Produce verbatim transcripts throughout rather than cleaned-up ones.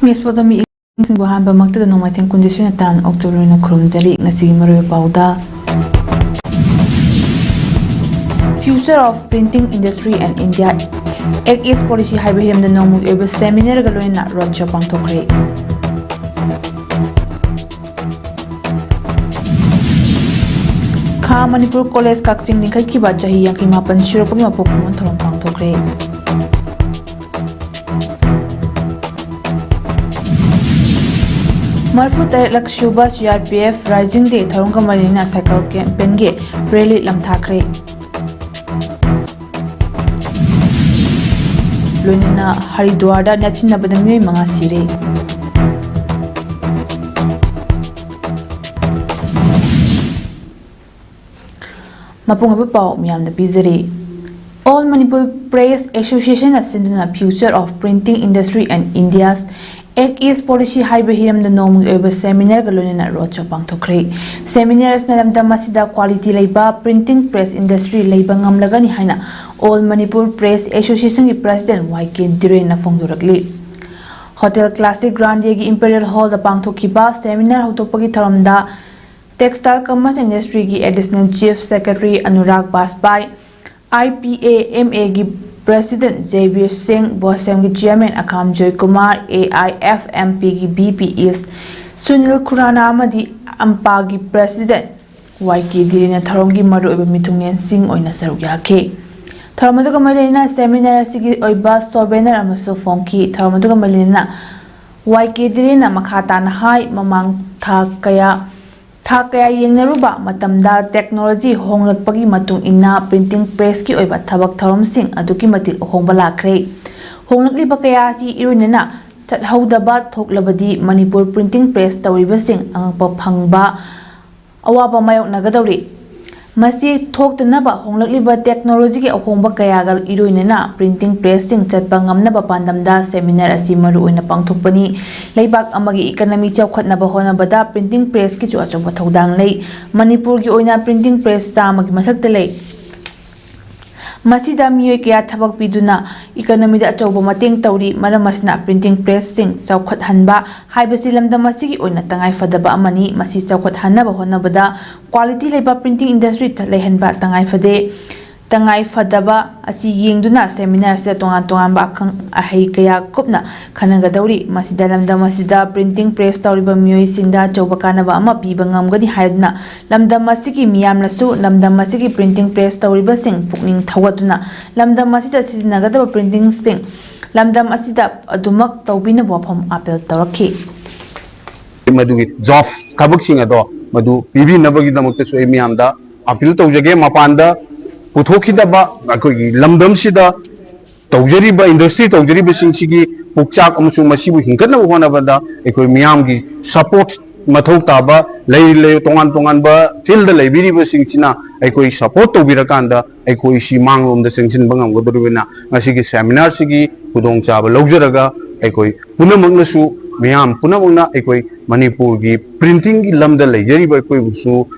ꯃꯤꯁ ꯄꯣꯇꯣꯃꯤ ꯏꯁꯤꯡꯕꯨ ꯑꯍꯥꯟꯕꯃꯛꯇꯗ ꯅꯣꯡꯃꯥꯏꯊꯦꯝ ꯀꯨꯟꯅꯤꯊꯣꯏꯅ ꯇꯔꯥꯝꯅ ꯑꯣꯛꯆꯕ ꯂꯣꯏꯅ ꯈꯨꯔꯨꯝꯖꯔꯤ꯫ ꯉꯁꯤꯒꯤ ꯃꯔꯨꯑꯣꯏꯕ ꯄꯥꯎꯗ, Future of Printing Industry and India Act East Policy ꯍꯥꯏꯕ ꯍꯤꯔꯝꯗ ꯅꯣꯡꯃꯒꯤ ꯑꯣꯏꯕ seminar ꯒ ꯂꯣꯏꯅꯅ road show ꯄꯥꯡꯊꯣꯛꯈ꯭ꯔꯦ꯫ ꯈꯥ ꯃꯅꯤꯄꯨꯔ ꯀꯣꯂꯦꯖ ꯀꯛꯆꯤꯡ ꯂꯤꯡꯈꯠꯈꯤꯕ ꯆꯍꯤ ꯌꯥꯡꯈꯩ ꯃꯥꯄꯟ ꯁꯨꯔꯛꯄꯒꯤ ꯃꯄꯣꯛ ꯀꯨꯝꯑꯣꯟ ꯊꯧꯔꯝ ꯄꯥꯡꯊꯣꯛꯈ꯭ꯔꯦ꯫ ꯃꯔꯤꯐꯨ ꯇꯔꯦꯠꯂꯛ ꯁꯨꯕ C R P F Rising Day ꯊꯧꯔꯝꯒ ꯃꯔꯤ ꯂꯩꯅꯅ cycle campaign ꯒꯤ rally ꯂꯝꯊꯥꯈ꯭ꯔꯦ꯫ ꯂꯣꯏꯅꯅ ꯍꯔꯤꯗ꯭ꯋꯥꯔꯗ ꯅꯦꯠꯁꯤꯟꯅꯕꯗ ꯃꯤꯑꯣꯏ ꯃꯉꯥ ꯁꯤꯔꯦ꯫ ꯃꯄꯨꯡ ꯑꯣꯏꯕ ꯄꯥꯎ ꯃꯤꯌꯥꯝꯗ ꯄꯤꯖꯔꯤ꯫ All Manipur Press Association ꯅ ꯁꯤꯟꯗꯨꯅ Future of Printing Industry and India's Act East Policy ꯍꯥꯏꯕ ꯍꯤꯔꯝꯗ ꯅꯣꯡꯃꯒꯤ ꯑꯣꯏꯕ seminar ꯒ ꯂꯣꯏꯅꯅ road show ꯄꯥꯡꯊꯣꯛꯈ꯭ꯔꯦ꯫ Seminar ꯑꯁꯤꯅ ꯂꯝꯗꯝ ꯑꯁꯤꯗ quality ꯂꯩꯕ printing press industry ꯂꯩꯕ ꯉꯝꯂꯒꯅꯤ ꯍꯥꯏꯅ All Manipur Press Association ꯒꯤ President Y K ꯙꯤꯔꯦꯟꯅ ꯐꯣꯡꯗꯣꯔꯛꯂꯤ꯫ Hotel Classic Grande ꯒꯤ Imperial Hall ꯗ ꯄꯥꯡꯊꯣꯛꯈꯤꯕ seminar ꯍꯧꯗꯣꯛꯄꯒꯤ ꯊꯧꯔꯝꯗ Textile Commerce Industry ꯒꯤ Additional Chief Secretary Anurag ꯕꯥꯖꯄꯥꯏ, I P A M A ꯒꯤ President ꯖꯦꯕꯤꯔ ꯁꯤꯡ, ꯕꯣꯁꯦꯝꯒꯤ Chairman ꯑꯈꯥꯝ Joykumar, A I F M P ꯒꯤ B P East Sunil Khurrana ꯑꯃꯗꯤ ꯑꯝꯄꯥꯒꯤ President Y K ꯙꯤꯔꯦꯟꯅ ꯊꯧꯔꯝꯒꯤ ꯃꯔꯨꯑꯣꯏꯕ ꯃꯤꯊꯨꯡꯂꯦꯟꯁꯤꯡ ꯑꯣꯏꯅ ꯁꯔꯨꯛ ꯌꯥꯈꯤ꯫ ꯊꯧꯔꯝ ꯑꯗꯨꯒ ꯃꯔꯤ ꯂꯩꯅꯅ seminar ꯑꯁꯤꯒꯤ ꯑꯣꯏꯕ souvenir ꯑꯃꯁꯨ ꯐꯣꯡꯈꯤ꯫ ꯊꯧꯔꯝ ꯑꯗꯨꯒ ꯃꯔꯤ ꯂꯩꯅꯅ Y K ꯙꯤꯔꯦꯟꯅ ꯃꯈꯥ ꯇꯥꯅ ꯍꯥꯏ, ꯃꯃꯥꯡ ꯊꯥ ꯀꯌꯥ ꯊꯥꯛ ꯀꯌꯥ ꯌꯦꯡꯅꯔꯨꯕ ꯃꯇꯝꯗ technology ꯍꯣꯡꯂꯛꯄꯒꯤ ꯃꯇꯨꯡ ꯏꯟꯅ printing press ꯀꯤ ꯑꯣꯏꯕ ꯊꯕꯛ ꯊꯧꯔꯝꯁꯤꯡ ꯑꯗꯨꯛꯀꯤ ꯃꯇꯤꯛ ꯑꯍꯣꯡꯕ ꯂꯥꯛꯈ꯭ꯔꯦ꯫ ꯍꯣꯡꯂꯛꯂꯤꯕ ꯀꯌꯥ ꯑꯁꯤ ꯏꯔꯣꯏꯅꯅ ꯆꯠꯍꯧꯗꯕ ꯊꯣꯛꯂꯕꯗꯤ ꯃꯅꯤꯄꯨꯔ printing press ꯇꯧꯔꯤꯕꯁꯤꯡ ꯑꯉꯛꯄ ꯐꯪꯕ ꯑꯋꯥꯕ ꯃꯥꯌꯣꯛꯅꯒꯗꯧꯔꯤ꯫ ꯃꯁꯤ ꯊꯣꯛꯇꯅꯕ ꯍꯣꯡꯂꯛꯂꯤꯕ technology ꯒꯤ ꯑꯍꯣꯡꯕ ꯀꯌꯥꯒ ꯏꯔꯣꯏꯅꯅ printing press ꯁꯤꯡ ꯆꯠꯄ ꯉꯝꯅꯕ ꯄꯥꯟꯗꯝꯗ seminar ꯑꯁꯤ ꯃꯔꯨꯑꯣꯏꯅ ꯄꯥꯡꯊꯣꯛꯄꯅꯤ꯫ ꯂꯩꯕꯥꯛ ꯑꯃꯒꯤ economy ꯆꯥꯎꯈꯠꯅꯕ ꯍꯣꯠꯅꯕꯗ printing press ꯀꯤꯁꯨ ꯑꯆꯧꯕ ꯊꯧꯗꯥꯡ ꯂꯩ꯫ ꯃꯅꯤꯄꯨꯔꯒꯤ ꯑꯣꯏꯅ printing press ꯆꯥꯝꯃꯒꯤ ꯃꯊꯛꯇ ꯂꯩ꯫ ꯃꯁꯤꯗ ꯃꯤꯑꯣꯏ ꯀꯌꯥ ꯊꯕꯛ ꯄꯤꯗꯨꯅ ꯏꯀꯣꯅꯣꯃꯤꯗ ꯑꯆꯧꯕ ꯃꯇꯦꯡ ꯇꯧꯔꯤ꯫ ꯃꯔꯝ ꯑꯁꯤꯅ, ꯄ꯭ꯔꯤꯟꯇꯤꯡ ꯄ꯭ꯔꯦꯁꯁꯤꯡ ꯆꯥꯎꯈꯠꯍꯟꯕ ꯍꯥꯏꯕꯁꯤ ꯂꯝꯗꯝ ꯑꯁꯤꯒꯤ ꯑꯣꯏꯅ ꯇꯉꯥꯏ ꯐꯗꯕ ꯑꯃꯅꯤ꯫ ꯃꯁꯤ ꯆꯥꯎꯈꯠꯍꯟꯅꯕ ꯍꯣꯠꯅꯕꯗ ꯀ꯭ꯋꯥꯂꯤꯇꯤ ꯂꯩꯕ ꯄ꯭ꯔꯤꯟꯇꯤꯡ ꯏꯟꯗꯁꯇ꯭ꯔꯤ ꯂꯩꯍꯟꯕ ꯇꯉꯥꯏ ꯐꯗꯦ꯫ ꯇꯉꯥꯏ ꯐꯗꯕ ꯑꯁꯤ ꯌꯦꯡꯗꯨꯅ ꯁꯦꯃꯤꯅꯥꯔ ꯑꯁꯤꯗ ꯇꯣꯉꯥꯟ ꯇꯣꯉꯥꯟꯕ ꯑꯈꯪ ꯑꯍꯩ ꯀꯌꯥ ꯀꯨꯞꯅ ꯈꯟꯅꯒꯗꯧꯔꯤ꯫ ꯃꯁꯤꯗ ꯂꯝꯗꯝ ꯑꯁꯤꯗ ꯄ꯭ꯔꯤꯟꯇꯤꯡ ꯄ꯭ꯔꯦꯁ ꯇꯧꯔꯤꯕ ꯃꯤꯑꯣꯏꯁꯤꯡꯗ ꯑꯆꯧꯕ ꯀꯥꯟꯅꯕ ꯑꯃ ꯄꯤꯕ ꯉꯝꯒꯅꯤ ꯍꯥꯏꯗꯨꯅ ꯂꯝꯗꯝ ꯑꯁꯤꯒꯤ ꯃꯤꯌꯥꯝꯅꯁꯨ ꯂꯝꯗꯝ ꯑꯁꯤꯒꯤ ꯄ꯭ꯔꯤꯟꯇꯤꯡ ꯄ꯭ꯔꯦꯁ ꯇꯧꯔꯤꯕꯁꯤꯡ ꯄꯨꯛꯅꯤꯡ ꯊꯧꯒꯠꯇꯨꯅ ꯂꯝꯗꯝ ꯑꯁꯤꯗ ꯁꯤꯖꯤꯟꯅꯒꯗꯕ ꯄ꯭ꯔꯤꯟꯇꯤꯡꯁꯤꯡ ꯂꯝꯗꯝ ꯑꯁꯤꯗ ꯑꯗꯨꯃꯛ ꯇꯧꯕꯤꯅꯕ ꯋꯥꯐꯝ ꯑꯥꯄꯤꯜ ꯇꯧꯔꯛꯈꯤ꯫ ꯃꯗꯨꯒꯤ ꯖꯣꯕ ꯊꯕꯛꯁꯤꯡ ꯑꯗꯣ ꯃꯗꯨ ꯄꯤꯕꯤꯅꯕꯒꯤꯗꯃꯛꯇꯁꯨ ꯑꯩ ꯃꯌꯥꯝꯗ ꯑꯥꯄꯤꯜ ꯇꯧꯖꯒꯦ꯫ ꯃꯄꯥꯟꯗ ꯄꯨꯊꯣꯛꯈꯤꯗꯕ ꯑꯩꯈꯣꯏꯒꯤ ꯂꯝꯗꯝꯁꯤꯗ ꯇꯧꯖꯔꯤꯕ ꯏꯟꯗꯁꯇ꯭ꯔꯤ ꯇꯧꯖꯔꯤꯕꯁꯤꯡꯁꯤꯒꯤ ꯄꯨꯛꯆꯥꯛ ꯑꯃꯁꯨꯡ ꯃꯁꯤꯕꯨ ꯍꯤꯡꯒꯠꯅꯕ ꯍꯣꯠꯅꯕꯗ ꯑꯩꯈꯣꯏ ꯃꯤꯌꯥꯝꯒꯤ ꯁꯄꯣꯔꯠ ꯃꯊꯧ ꯇꯥꯕ ꯂꯩ꯫ ꯂꯩ ꯇꯣꯉꯥꯟ ꯇꯣꯉꯥꯟꯕ ꯐꯤꯜꯗ ꯂꯩꯕꯤꯔꯤꯕꯁꯤꯡꯁꯤꯅ ꯑꯩꯈꯣꯏ ꯁꯄꯣꯔꯠ ꯇꯧꯕꯤꯔꯀꯥꯟꯗ ꯑꯩꯈꯣꯏ ꯁꯤ ꯃꯥꯡꯂꯣꯝꯗ ꯆꯪꯁꯤꯟꯕ ꯉꯝꯒꯗꯧꯔꯤꯕꯅ ꯉꯁꯤꯒꯤ ꯁꯦꯃꯤꯅꯥꯔꯁꯤꯒꯤ ꯈꯨꯗꯣꯡꯆꯥꯕ ꯂꯧꯖꯔꯒ ꯑꯩꯈꯣꯏ ꯄꯨꯝꯅꯃꯛꯅꯁꯨ ꯃꯤꯌꯥꯝ ꯄꯨꯝꯅꯃꯛꯅ ꯑꯩꯈꯣꯏ ꯃꯅꯤꯄꯨꯔꯒꯤ ꯄ꯭ꯔꯤꯟꯇꯤꯡꯒꯤ ꯂꯝꯗ ꯂꯩꯖꯔꯤꯕ ꯑꯩꯈꯣꯏꯕꯨꯁꯨ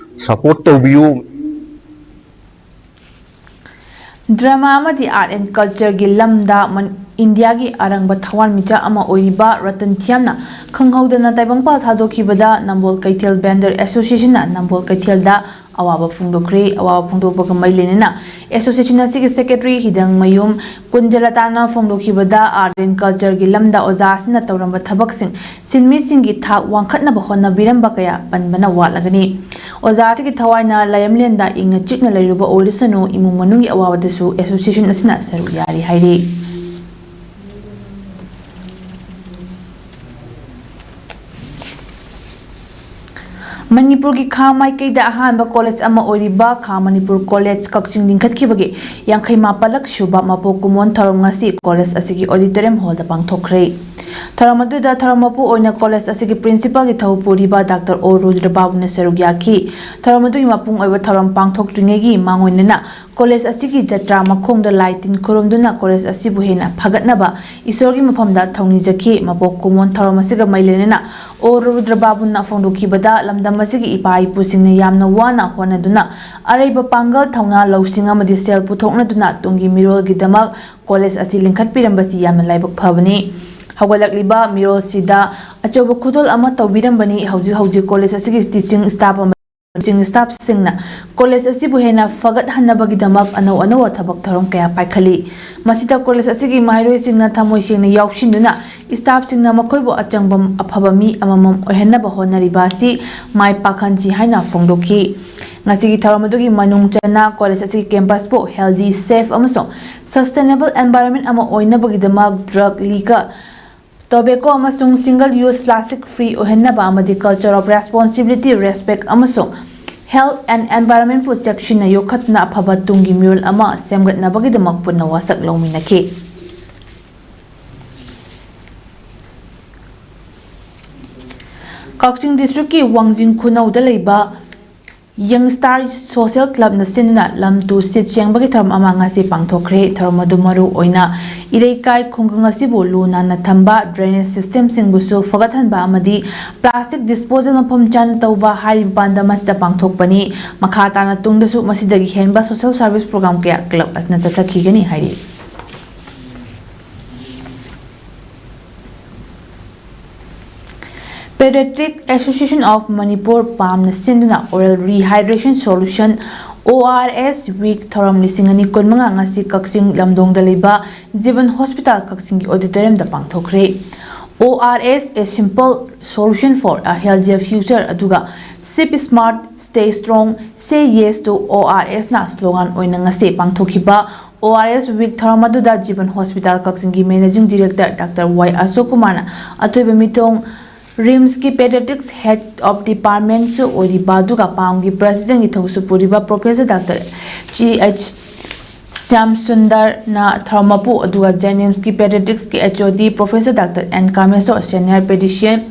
ꯁꯄꯣꯔꯠ ꯇꯧꯕꯤꯌꯨ꯫ ꯗ꯭ꯔꯃꯥ ꯑꯃꯗꯤ ꯑꯥꯔꯠ ꯑꯦꯟ ꯀꯜꯆꯔꯒꯤ ꯂꯝꯗ ꯃꯟ- ꯏꯟꯗꯤꯌꯥꯒꯤ ꯑꯔꯪꯕ ꯊꯋꯥꯟꯃꯤꯆꯥꯛ ꯑꯃ ꯑꯣꯏꯔꯤꯕ ꯔꯇꯟ ꯊꯤꯌꯥꯝꯅ ꯈꯪꯍꯧꯗꯅ ꯇꯥꯏꯕꯪꯄꯥꯜ ꯊꯥꯗꯣꯛꯈꯤꯕꯗ ꯅꯝꯕꯣꯜ ꯀꯩꯊꯦꯜ ꯚꯦꯟꯗꯔ ꯑꯦꯁꯣꯁꯤꯌꯦꯁꯟꯅ ꯅꯝꯕꯣꯜ ꯀꯩꯊꯦꯜꯗ ꯑꯋꯥꯕ ꯐꯣꯡꯗꯣꯛꯈ꯭ꯔꯦ꯫ ꯑꯋꯥꯕ ꯐꯣꯡꯗꯣꯛꯄꯒ ꯃꯔꯤ ꯂꯩꯅꯅ ꯑꯦꯁꯣꯁꯤꯌꯦꯁꯟ ꯑꯁꯤꯒꯤ ꯁꯦꯀ꯭ꯔꯦꯇꯔꯤ ꯍꯤꯗꯪꯃꯌꯨꯝ ꯀꯨꯟꯖꯂꯇꯥꯅ ꯐꯣꯡꯗꯣꯛꯈꯤꯕꯗ ꯑꯥꯔꯠ ꯑꯦꯟ ꯀꯜꯆꯔꯒꯤ ꯂꯝꯗ ꯑꯣꯖꯥ ꯑꯁꯤꯅ ꯇꯧꯔꯝꯕ ꯊꯕꯛꯁꯤꯡ ꯁꯤꯟꯃꯤꯁꯤꯡꯒꯤ ꯊꯥꯛ ꯋꯥꯡꯈꯠꯅꯕ ꯍꯣꯠꯅꯕꯤꯔꯝꯕ ꯀꯌꯥ ꯄꯟꯕꯅ ꯋꯥꯠꯂꯒꯅꯤ꯫ ꯑꯣꯖꯥ ꯑꯁꯤꯒꯤ ꯊꯋꯥꯏꯅ ꯂꯥꯏꯔꯝꯂꯦꯟꯗ ꯏꯪꯅ ꯆꯤꯛꯅ ꯂꯩꯔꯨꯕ ꯑꯣꯏꯔꯁꯅꯨ, ꯏꯃꯨꯡ ꯃꯅꯨꯡꯒꯤ ꯑꯋꯥꯕꯗꯁꯨ ꯑꯦꯁꯣꯁꯤꯌꯦꯁꯟ ꯑꯁꯤꯅ ꯁꯔꯨꯛ ꯌꯥꯔꯤ ꯍꯥꯏꯔꯤ꯫ ꯃꯅꯤꯄꯨꯔꯒꯤ ꯈꯥ ꯃꯥꯏꯀꯩꯗ ꯑꯍꯥꯟꯕ ꯀꯣꯂꯦꯖ ꯑꯃ ꯑꯣꯏꯔꯤꯕ ꯈꯥ ꯃꯅꯤꯄꯨꯔ ꯀꯣꯂꯦꯖ ꯀꯛꯆꯤꯡ ꯂꯤꯡꯈꯠꯈꯤꯕꯒꯤ ꯌꯥꯡꯈꯩ ꯃꯥꯄꯜꯂꯛ ꯁꯨꯕ ꯃꯄꯣꯛ ꯀꯨꯝꯑꯣꯟ ꯊꯧꯔꯝ ꯉꯁꯤ ꯀꯣꯂꯦꯖ ꯑꯁꯤꯒꯤ ꯑꯣꯗꯤꯇꯣꯔꯤꯌꯝ ꯍꯣꯜꯗ ꯄꯥꯡꯊꯣꯛꯈ꯭ꯔꯦ꯫ ꯊꯧꯔꯝ ꯑꯗꯨꯗ ꯊꯧꯔꯝ ꯃꯄꯨ ꯑꯣꯏꯅ ꯀꯣꯂꯦꯖ ꯑꯁꯤꯒꯤ ꯄ꯭ꯔꯤꯟꯁꯤꯄꯥꯜꯒꯤ ꯊꯧ ꯄꯨꯔꯤꯕ ꯗꯥꯛꯇꯔ ꯑꯣ ꯔꯨꯗ꯭ꯔꯕꯥꯕꯨꯅ ꯁꯔꯨꯛ ꯌꯥꯈꯤ꯫ ꯊꯧꯔꯝ ꯑꯗꯨꯒꯤ ꯃꯄꯨꯡ ꯑꯣꯏꯕ ꯊꯧꯔꯝ ꯄꯥꯡꯊꯣꯛꯇ꯭ꯔꯤꯉꯩꯒꯤ ꯃꯥꯡꯑꯣꯏꯅꯅ ꯀꯣꯂꯦꯖ ꯑꯁꯤꯒꯤ ꯖꯇ꯭ꯔꯥ ꯃꯈꯣꯡꯗ ꯂꯥꯏ ꯇꯤꯟ ꯈꯨꯔꯨꯝꯗꯨꯅ ꯀꯣꯂꯦꯖ ꯑꯁꯤꯕꯨ ꯍꯦꯟꯅ ꯐꯒꯠꯅꯕ ꯏꯁꯣꯔꯒꯤ ꯃꯐꯝꯗ ꯊꯧꯅꯤꯖꯈꯤ꯫ ꯃꯄꯣꯛ ꯀꯨꯝꯑꯣꯟ ꯊꯧꯔꯝ ꯑꯁꯤꯒ ꯃꯔꯤ ꯂꯩꯅꯅ ꯑꯣ ꯔꯨꯗ꯭ꯔꯕꯥꯕꯨꯅ ꯐꯣꯡꯗꯣꯛꯈꯤꯕꯗ ꯂꯝꯗꯝ ꯑꯁꯤꯒꯤ ꯏꯄꯥ ꯏꯄꯨꯁꯤꯡꯅ ꯌꯥꯝꯅ ꯋꯥꯅ ꯍꯣꯠꯅꯗꯨꯅ ꯑꯔꯩꯕ ꯄꯥꯡꯒꯜ, ꯊꯧꯅꯥ, ꯂꯧꯁꯤꯡ ꯑꯃꯗꯤ ꯁꯦꯜ ꯄꯨꯊꯣꯛꯅꯗꯨꯅ ꯇꯨꯡꯒꯤ ꯃꯤꯔꯣꯜꯒꯤꯗꯃꯛ ꯀꯣꯂꯦꯖ ꯑꯁꯤ ꯂꯤꯡꯈꯠꯄꯤꯔꯝꯕꯁꯤ ꯌꯥꯝꯅ ꯂꯥꯏꯕꯛ ꯐꯕꯅꯤ꯫ ꯍꯧꯒꯠꯂꯛꯂꯤꯕ ꯃꯤꯔꯣꯜꯁꯤꯗ ꯑꯆꯧꯕ ꯈꯨꯗꯣꯜ ꯑꯃ ꯇꯧꯕꯤꯔꯝꯕꯅꯤ꯫ ꯍꯧꯖꯤꯛ ꯍꯧꯖꯤꯛ ꯀꯣꯂꯦꯖ ꯑꯁꯤꯒꯤ teaching staff ꯑꯃ teaching staffꯁꯤꯡꯅ ꯀꯣꯂꯦꯖ ꯑꯁꯤꯕꯨ ꯍꯦꯟꯅ ꯐꯒꯠꯍꯟꯅꯕꯒꯤꯗꯃꯛ ꯑꯅꯧ ꯑꯅꯧꯕ ꯊꯕꯛ ꯊꯧꯔꯝ ꯀꯌꯥ ꯄꯥꯏꯈꯠꯂꯤ꯫ ꯃꯁꯤꯗ ꯀꯣꯂꯦꯖ ꯑꯁꯤꯒꯤ ꯃꯍꯩꯔꯣꯏꯁꯤꯡꯅ ꯊꯃꯣꯏ ꯁꯦꯡꯅ ꯌꯥꯎꯁꯤꯟꯗꯨꯅ staffꯁꯤꯡꯅ ꯃꯈꯣꯏꯕꯨ ꯑꯆꯪꯕ ꯑꯐꯕ ꯃꯤ ꯑꯃꯃꯝ ꯑꯣꯏꯍꯟꯅꯕ ꯍꯣꯠꯅꯔꯤꯕ ꯑꯁꯤ ꯃꯥꯏ ꯄꯥꯛꯍꯟꯁꯤ ꯍꯥꯏꯅ ꯐꯣꯡꯗꯣꯛꯈꯤ꯫ ꯉꯁꯤꯒꯤ ꯊꯧꯔꯝ ꯑꯗꯨꯒꯤ ꯃꯅꯨꯡ ꯆꯟꯅ ꯀꯣꯂꯦꯖ ꯑꯁꯤꯒꯤ campusꯄꯨ healthy, safe ꯑꯃꯁꯨꯡ sustainable environment ꯑꯃ ꯑꯣꯏꯅꯕꯒꯤꯗꯃꯛ drug, liquor, tobacco ꯑꯃꯁꯨꯡ single use plastic free ꯑꯣꯏꯍꯟꯅꯕ ꯑꯃꯗꯤ culture of responsibility, respect ꯑꯃꯁꯨꯡ health and environmentꯄꯨ ꯆꯦꯛꯁꯤꯟꯅ ꯌꯣꯛꯈꯠꯇꯨꯅ ꯑꯐꯕ ꯇꯨꯡꯒꯤ ꯃꯤꯔꯣꯜ ꯑꯃ ꯁꯦꯝꯒꯠꯅꯕꯒꯤꯗꯃꯛ ꯄꯨꯟꯅ ꯋꯥꯁꯛ ꯂꯧꯃꯤꯟꯅꯈꯤ꯫ ꯀꯛꯆꯤꯡ districtꯀꯤ ꯋꯥꯡꯖꯤꯡ ꯈꯨꯅꯧꯗ ꯂꯩꯕ Young Star Social Clubꯅ ꯁꯤꯟꯗꯨꯅ ꯂꯝ ꯇꯨ ꯁꯤꯠ ꯁꯦꯡꯕꯒꯤ ꯊꯧꯔꯝ ꯑꯃ ꯉꯁꯤ ꯄꯥꯡꯊꯣꯛꯈ꯭ꯔꯦ꯫ ꯊꯧꯔꯝ ꯑꯗꯨ ꯃꯔꯨ ꯑꯣꯏꯅ ꯏꯔꯩꯀꯥꯏ ꯈꯨꯡꯒꯪ ꯑꯁꯤꯕꯨ ꯂꯨ ꯅꯥꯟꯅ ꯊꯝꯕ, drainage systemꯁꯤꯡꯕꯨꯁꯨ ꯐꯒꯠꯍꯟꯕ ꯑꯃꯗꯤ plastic disposal ꯃꯐꯝ ꯆꯥꯅ ꯇꯧꯕ ꯍꯥꯏꯔꯤꯕ ꯄꯥꯟꯗꯝ ꯑꯁꯤꯗ ꯄꯥꯡꯊꯣꯛꯄꯅꯤ꯫ ꯃꯈꯥ ꯇꯥꯅ ꯇꯨꯡꯗꯁꯨ ꯃꯁꯤꯗꯒꯤ ꯍꯦꯟꯕ social service program ꯀꯌꯥ club ꯑꯁꯤꯅ ꯆꯠꯊꯈꯤꯒꯅꯤ ꯍꯥꯏꯔꯤ꯫ Pediatric Association of Manipur, ꯄꯥꯝꯅ ꯁꯤꯟꯗꯨꯅ Oral Rehydration Solution, ORS Week ꯊꯧꯔꯝ ꯂꯤꯁꯤꯡ ꯑꯅꯤ ꯀꯨꯟꯃꯉꯥ ꯉꯁꯤ ꯀꯛꯆꯤꯡ ꯂꯝꯗꯣꯡꯗ ꯂꯩꯕ ꯖꯤꯕꯟ ꯍꯣꯁꯄꯤꯇꯥꯜ ꯀꯛꯆꯤꯡꯒꯤ auditoriumꯗ ꯄꯥꯡꯊꯣꯛꯈ꯭ꯔꯦ꯫ ORS, a simple solution for a healthier future ꯑꯗꯨꯒ Sip Smart, Stay Strong, Say Yes to ORSꯅ slogan ꯑꯣꯏꯅ ꯉꯁꯤ ꯄꯥꯡꯊꯣꯛꯈꯤꯕ ORS Week ꯊꯧꯔꯝ ꯑꯗꯨꯗ ꯖꯤꯕꯟ ꯍꯣꯁꯄꯤꯇꯥꯜ ꯀꯛꯆꯤꯡꯒꯤ Managing Director Doctor ꯋꯥꯏ ꯑꯁꯣꯛ ꯀꯨꯃꯥꯔꯅ ꯑꯊꯣꯏꯕ ꯃꯤꯇꯣꯡ, RIMSꯀꯤ Pediatrics Head of Departmentꯁꯨ ꯑꯣꯏꯔꯤꯕ ꯑꯗꯨꯒ ꯄꯥꯝꯒꯤ Presidentꯀꯤ ꯊꯧꯁꯨ ꯄꯨꯔꯤꯕ Professor Doctor G H Shyam ꯁꯨꯟꯗꯔꯅ ꯊꯧꯔꯝ ꯃꯄꯨ ꯑꯗꯨꯒ JNIMSꯀꯤ Pediatricsꯀꯤ HOD Professor Doctor N Kameshwor, Senior Pediatrician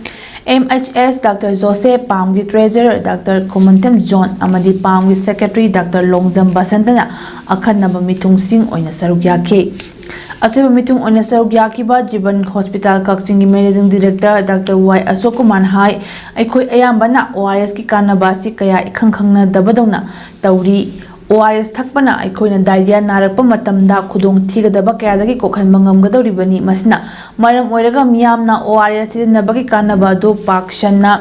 MHS Doctor Joseph, ꯄꯥꯝꯒꯤ Treasurer Doctor ꯈꯨꯃꯟꯊꯦꯝ ꯖꯣꯟ ꯑꯃꯗꯤ ꯄꯥꯝꯒꯤ Secretary Doctor ꯂꯣꯡꯖꯝ ꯕꯁꯟꯇꯅ ꯑꯈꯟꯅꯕ ꯃꯤꯊꯨꯡꯁꯤꯡ ꯑꯣꯏꯅ ꯁꯔꯨꯛ ꯌꯥꯈꯤ꯫ ꯑꯊꯣꯏꯕ ꯃꯤꯊꯨꯡ ꯑꯣꯏꯅ ꯁꯔꯨꯛ ꯌꯥꯈꯤꯕ ꯖꯤꯕꯟ ꯍꯣꯁꯄꯤꯇꯥꯜ ꯀꯛꯆꯤꯡꯒꯤ ꯃꯦꯅꯦꯖꯤꯡ ꯗꯤꯔꯦꯛꯇꯔ ꯗꯥꯛꯇꯔ ꯋꯥꯏ ꯑꯁꯣꯛ ꯀꯨꯃꯥꯔꯅ ꯍꯥꯏ, ꯑꯩꯈꯣꯏ ꯑꯌꯥꯝꯕꯅ ꯑꯣ ꯑꯥꯔ ꯑꯦꯁꯀꯤ ꯀꯥꯟꯅꯕ ꯑꯁꯤ ꯀꯌꯥ ꯏꯈꯪ ꯈꯪꯅꯗꯕꯗꯧꯅ ꯇꯧꯔꯤ꯫ ꯑꯣ ꯑꯥꯔ ꯑꯦꯁ ꯊꯛꯄꯅ ꯑꯩꯈꯣꯏꯅ ꯗꯥꯏꯔꯤꯌꯥ ꯅꯥꯔꯛꯄ ꯃꯇꯝꯗ ꯈꯨꯗꯣꯡ ꯊꯤꯒꯗꯕ ꯀꯌꯥꯗꯒꯤ ꯀꯣꯛꯍꯟꯕ ꯉꯝꯒꯗꯧꯔꯤꯕꯅꯤ꯫ ꯃꯁꯤꯅ ꯃꯔꯝ ꯑꯣꯏꯔꯒ ꯃꯤꯌꯥꯝꯅ ꯑꯣ ꯑꯥꯔ ꯑꯦꯁ ꯁꯤꯖꯤꯟꯅꯕꯒꯤ ꯀꯥꯟꯅꯕ ꯑꯗꯨ ꯄꯥꯛ ꯁꯟꯅ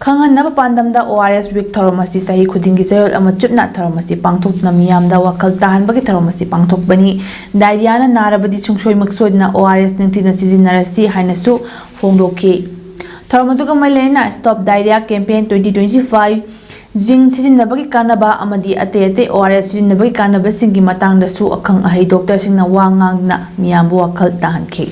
ꯈꯪꯍꯟꯅꯕ ꯄꯥꯟꯗꯝꯗ ꯑꯣ ꯑꯥꯔ ꯑꯦꯁ ꯋꯤꯛ ꯊꯧꯔꯝ ꯑꯁꯤ ꯆꯍꯤ ꯈꯨꯗꯤꯡꯒꯤ ꯆꯌꯣꯜ ꯑꯃ ꯆꯨꯞꯅ ꯊꯧꯔꯝ ꯑꯁꯤ ꯄꯥꯡꯊꯣꯛꯇꯨꯅ ꯃꯤꯌꯥꯝꯗ ꯋꯥꯈꯜ ꯇꯥꯍꯟꯕꯒꯤ ꯊꯧꯔꯝ ꯑꯁꯤ ꯄꯥꯡꯊꯣꯛꯄꯅꯤ꯫ ꯗꯥꯏꯔꯤꯌꯥꯅ ꯅꯥꯔꯕꯗꯤ ꯁꯨꯡꯁꯣꯏꯃꯛ ꯁꯣꯏꯗꯅ ꯑꯣ ꯑꯥꯔ ꯑꯦꯁ ꯅꯤꯡꯊꯤꯅ ꯁꯤꯖꯤꯟꯅꯔꯁꯤ ꯍꯥꯏꯅꯁꯨ ꯐꯣꯡꯗꯣꯛꯈꯤ꯫ ꯊꯧꯔꯝ ꯑꯗꯨꯒ ꯃꯔꯤ ꯂꯩꯅꯅ Stop Diarrhea Campaign twenty twenty-five, zinc ꯁꯤꯖꯤꯟꯅꯕꯒꯤ ꯀꯥꯟꯅꯕ ꯑꯃꯗꯤ ꯑꯇꯩ ꯑꯇꯩ ꯑꯣ ꯑꯥꯔ ꯑꯦꯁ ꯁꯤꯖꯤꯟꯅꯕꯒꯤ ꯀꯥꯟꯅꯕꯁꯤꯡꯒꯤ ꯃꯇꯥꯡꯗꯁꯨ ꯑꯈꯪ ꯑꯍꯩ ꯗꯣꯛꯇꯔꯁꯤꯡꯅ ꯋꯥ ꯉꯥꯡꯗꯨꯅ ꯃꯤꯌꯥꯝꯕꯨ ꯋꯥꯈꯜ ꯇꯥꯍꯟꯈꯤ꯫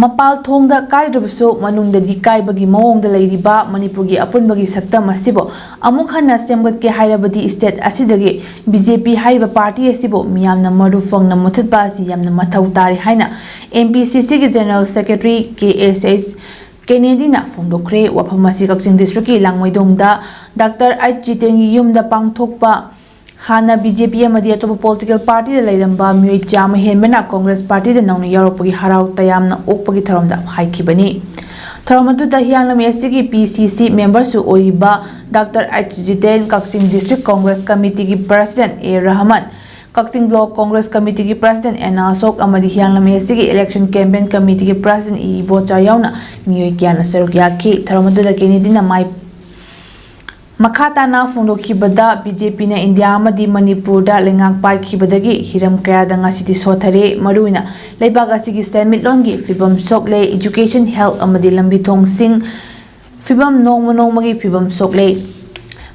ꯃꯄꯥꯜ ꯊꯣꯡꯗ ꯀꯥꯏꯗ꯭ꯔꯕꯁꯨ ꯃꯅꯨꯡꯗꯗꯤ ꯀꯥꯏꯕꯒꯤ ꯃꯑꯣꯡꯗ ꯂꯩꯔꯤꯕ ꯃꯅꯤꯄꯨꯔꯒꯤ ꯑꯄꯨꯟꯕꯒꯤ ꯁꯛꯇꯝ ꯑꯁꯤꯕꯨ ꯑꯃꯨꯛ ꯍꯟꯅ ꯁꯦꯝꯒꯠꯀꯦ ꯍꯥꯏꯔꯕꯗꯤ state ꯑꯁꯤꯗꯒꯤ ꯕꯤ ꯖꯦ ꯄꯤ ꯍꯥꯏꯔꯤꯕ ꯄꯥꯔꯇꯤ ꯑꯁꯤꯕꯨ ꯃꯤꯌꯥꯝꯅ ꯃꯔꯨ ꯐꯪꯅ ꯃꯨꯊꯠꯄ ꯑꯁꯤ ꯌꯥꯝꯅ ꯃꯊꯧ ꯇꯥꯔꯤ ꯍꯥꯏꯅ ꯑꯦꯝ ꯄꯤ ꯁꯤ ꯁꯤꯒꯤ General Secretary ꯀꯦ ꯑꯦꯁ ꯑꯦꯁ ꯀꯦꯅꯦꯗꯤꯅ ꯐꯣꯡꯗꯣꯛꯈ꯭ꯔꯦ꯫ ꯋꯥꯐꯝ ꯑꯁꯤ ꯀꯛꯆꯤꯡ district ꯀꯤ ꯂꯥꯡꯃꯩꯗꯣꯡꯗ ꯗꯥꯛꯇꯔ ꯑꯩꯆ ꯖꯤꯇꯦꯟꯒꯤ ꯌꯨꯝꯗ ꯄꯥꯡꯊꯣꯛꯄ ꯍꯥꯟꯅ ꯕꯤ ꯖꯦ ꯄꯤ ꯑꯃꯗꯤ ꯑꯇꯣꯞꯄ political party ꯗ ꯂꯩꯔꯝꯕ ꯃꯤꯑꯣꯏ ꯆꯥꯝꯃ ꯍꯦꯟꯕꯅ Congress party ꯗ ꯅꯧꯅ ꯌꯥꯎꯔꯛꯄꯒꯤ ꯍꯔꯥꯎ ꯇꯌꯥꯝꯅ ꯑꯣꯛꯄꯒꯤ ꯊꯧꯔꯝꯗ ꯍꯥꯏꯈꯤꯕꯅꯤ꯫ ꯊꯧꯔꯝ ꯑꯗꯨꯗ ꯍꯤꯌꯥꯡꯂꯝ ꯑꯦꯁ ꯇꯤ ꯒꯤ ꯄꯤ ꯁꯤ ꯁꯤ member ꯁꯨ ꯑꯣꯏꯔꯤꯕ ꯗꯥꯛꯇꯔ ꯑꯩꯆ ꯖꯤꯇꯦꯟ, ꯀꯛꯆꯤꯡ District Congress Committee ꯒꯤ President ꯑꯦ ꯔꯍꯃꯟ, ꯀꯛꯆꯤꯡ Block Congress Committee ꯒꯤ President ꯑꯦꯟ ꯑꯁꯣꯛ ꯑꯃꯗꯤ ꯍꯤꯌꯥꯡꯂꯝ ꯑꯦꯁ ꯇꯤ ꯒꯤ Election Campaign Committee ꯒꯤ President ꯏ ꯏꯕꯣꯆꯥ ꯌꯥꯎꯅ ꯃꯤꯑꯣꯏ ꯀꯌꯥꯅ ꯁꯔꯨꯛ ꯌꯥꯈꯤ꯫ ꯊꯧꯔꯝ ꯑꯗꯨꯗ ꯀꯦꯅꯦꯗꯤꯅ ꯃꯥꯏ ꯃꯈꯥ ꯇꯥꯅ ꯐꯣꯡꯗꯣꯛꯈꯤꯕꯗ, ꯕꯤ ꯖꯦ ꯄꯤ ꯅ ꯏꯟꯗꯤꯌꯥ ꯑꯃꯗꯤ ꯃꯅꯤꯄꯨꯔꯗ ꯂꯩꯉꯥꯛ ꯄꯥꯏꯈꯤꯕꯗꯒꯤ ꯍꯤꯔꯝ ꯀꯌꯥꯗ ꯉꯁꯤꯗꯤ ꯁꯣꯊꯔꯦ꯫ ꯃꯔꯨꯑꯣꯏꯅ ꯂꯩꯕꯥꯛ ꯑꯁꯤꯒꯤ ꯁꯦꯟꯃꯤꯠꯂꯣꯟꯒꯤ ꯐꯤꯕꯝ ꯁꯣꯛꯂꯦ, education, health ꯑꯃꯗꯤ ꯂꯝꯕꯤ ꯊꯣꯡꯁꯤꯡ ꯐꯤꯕꯝ ꯅꯣꯡꯃ ꯅꯣꯡꯃꯒꯤ ꯐꯤꯕꯝ ꯁꯣꯛꯂꯦ꯫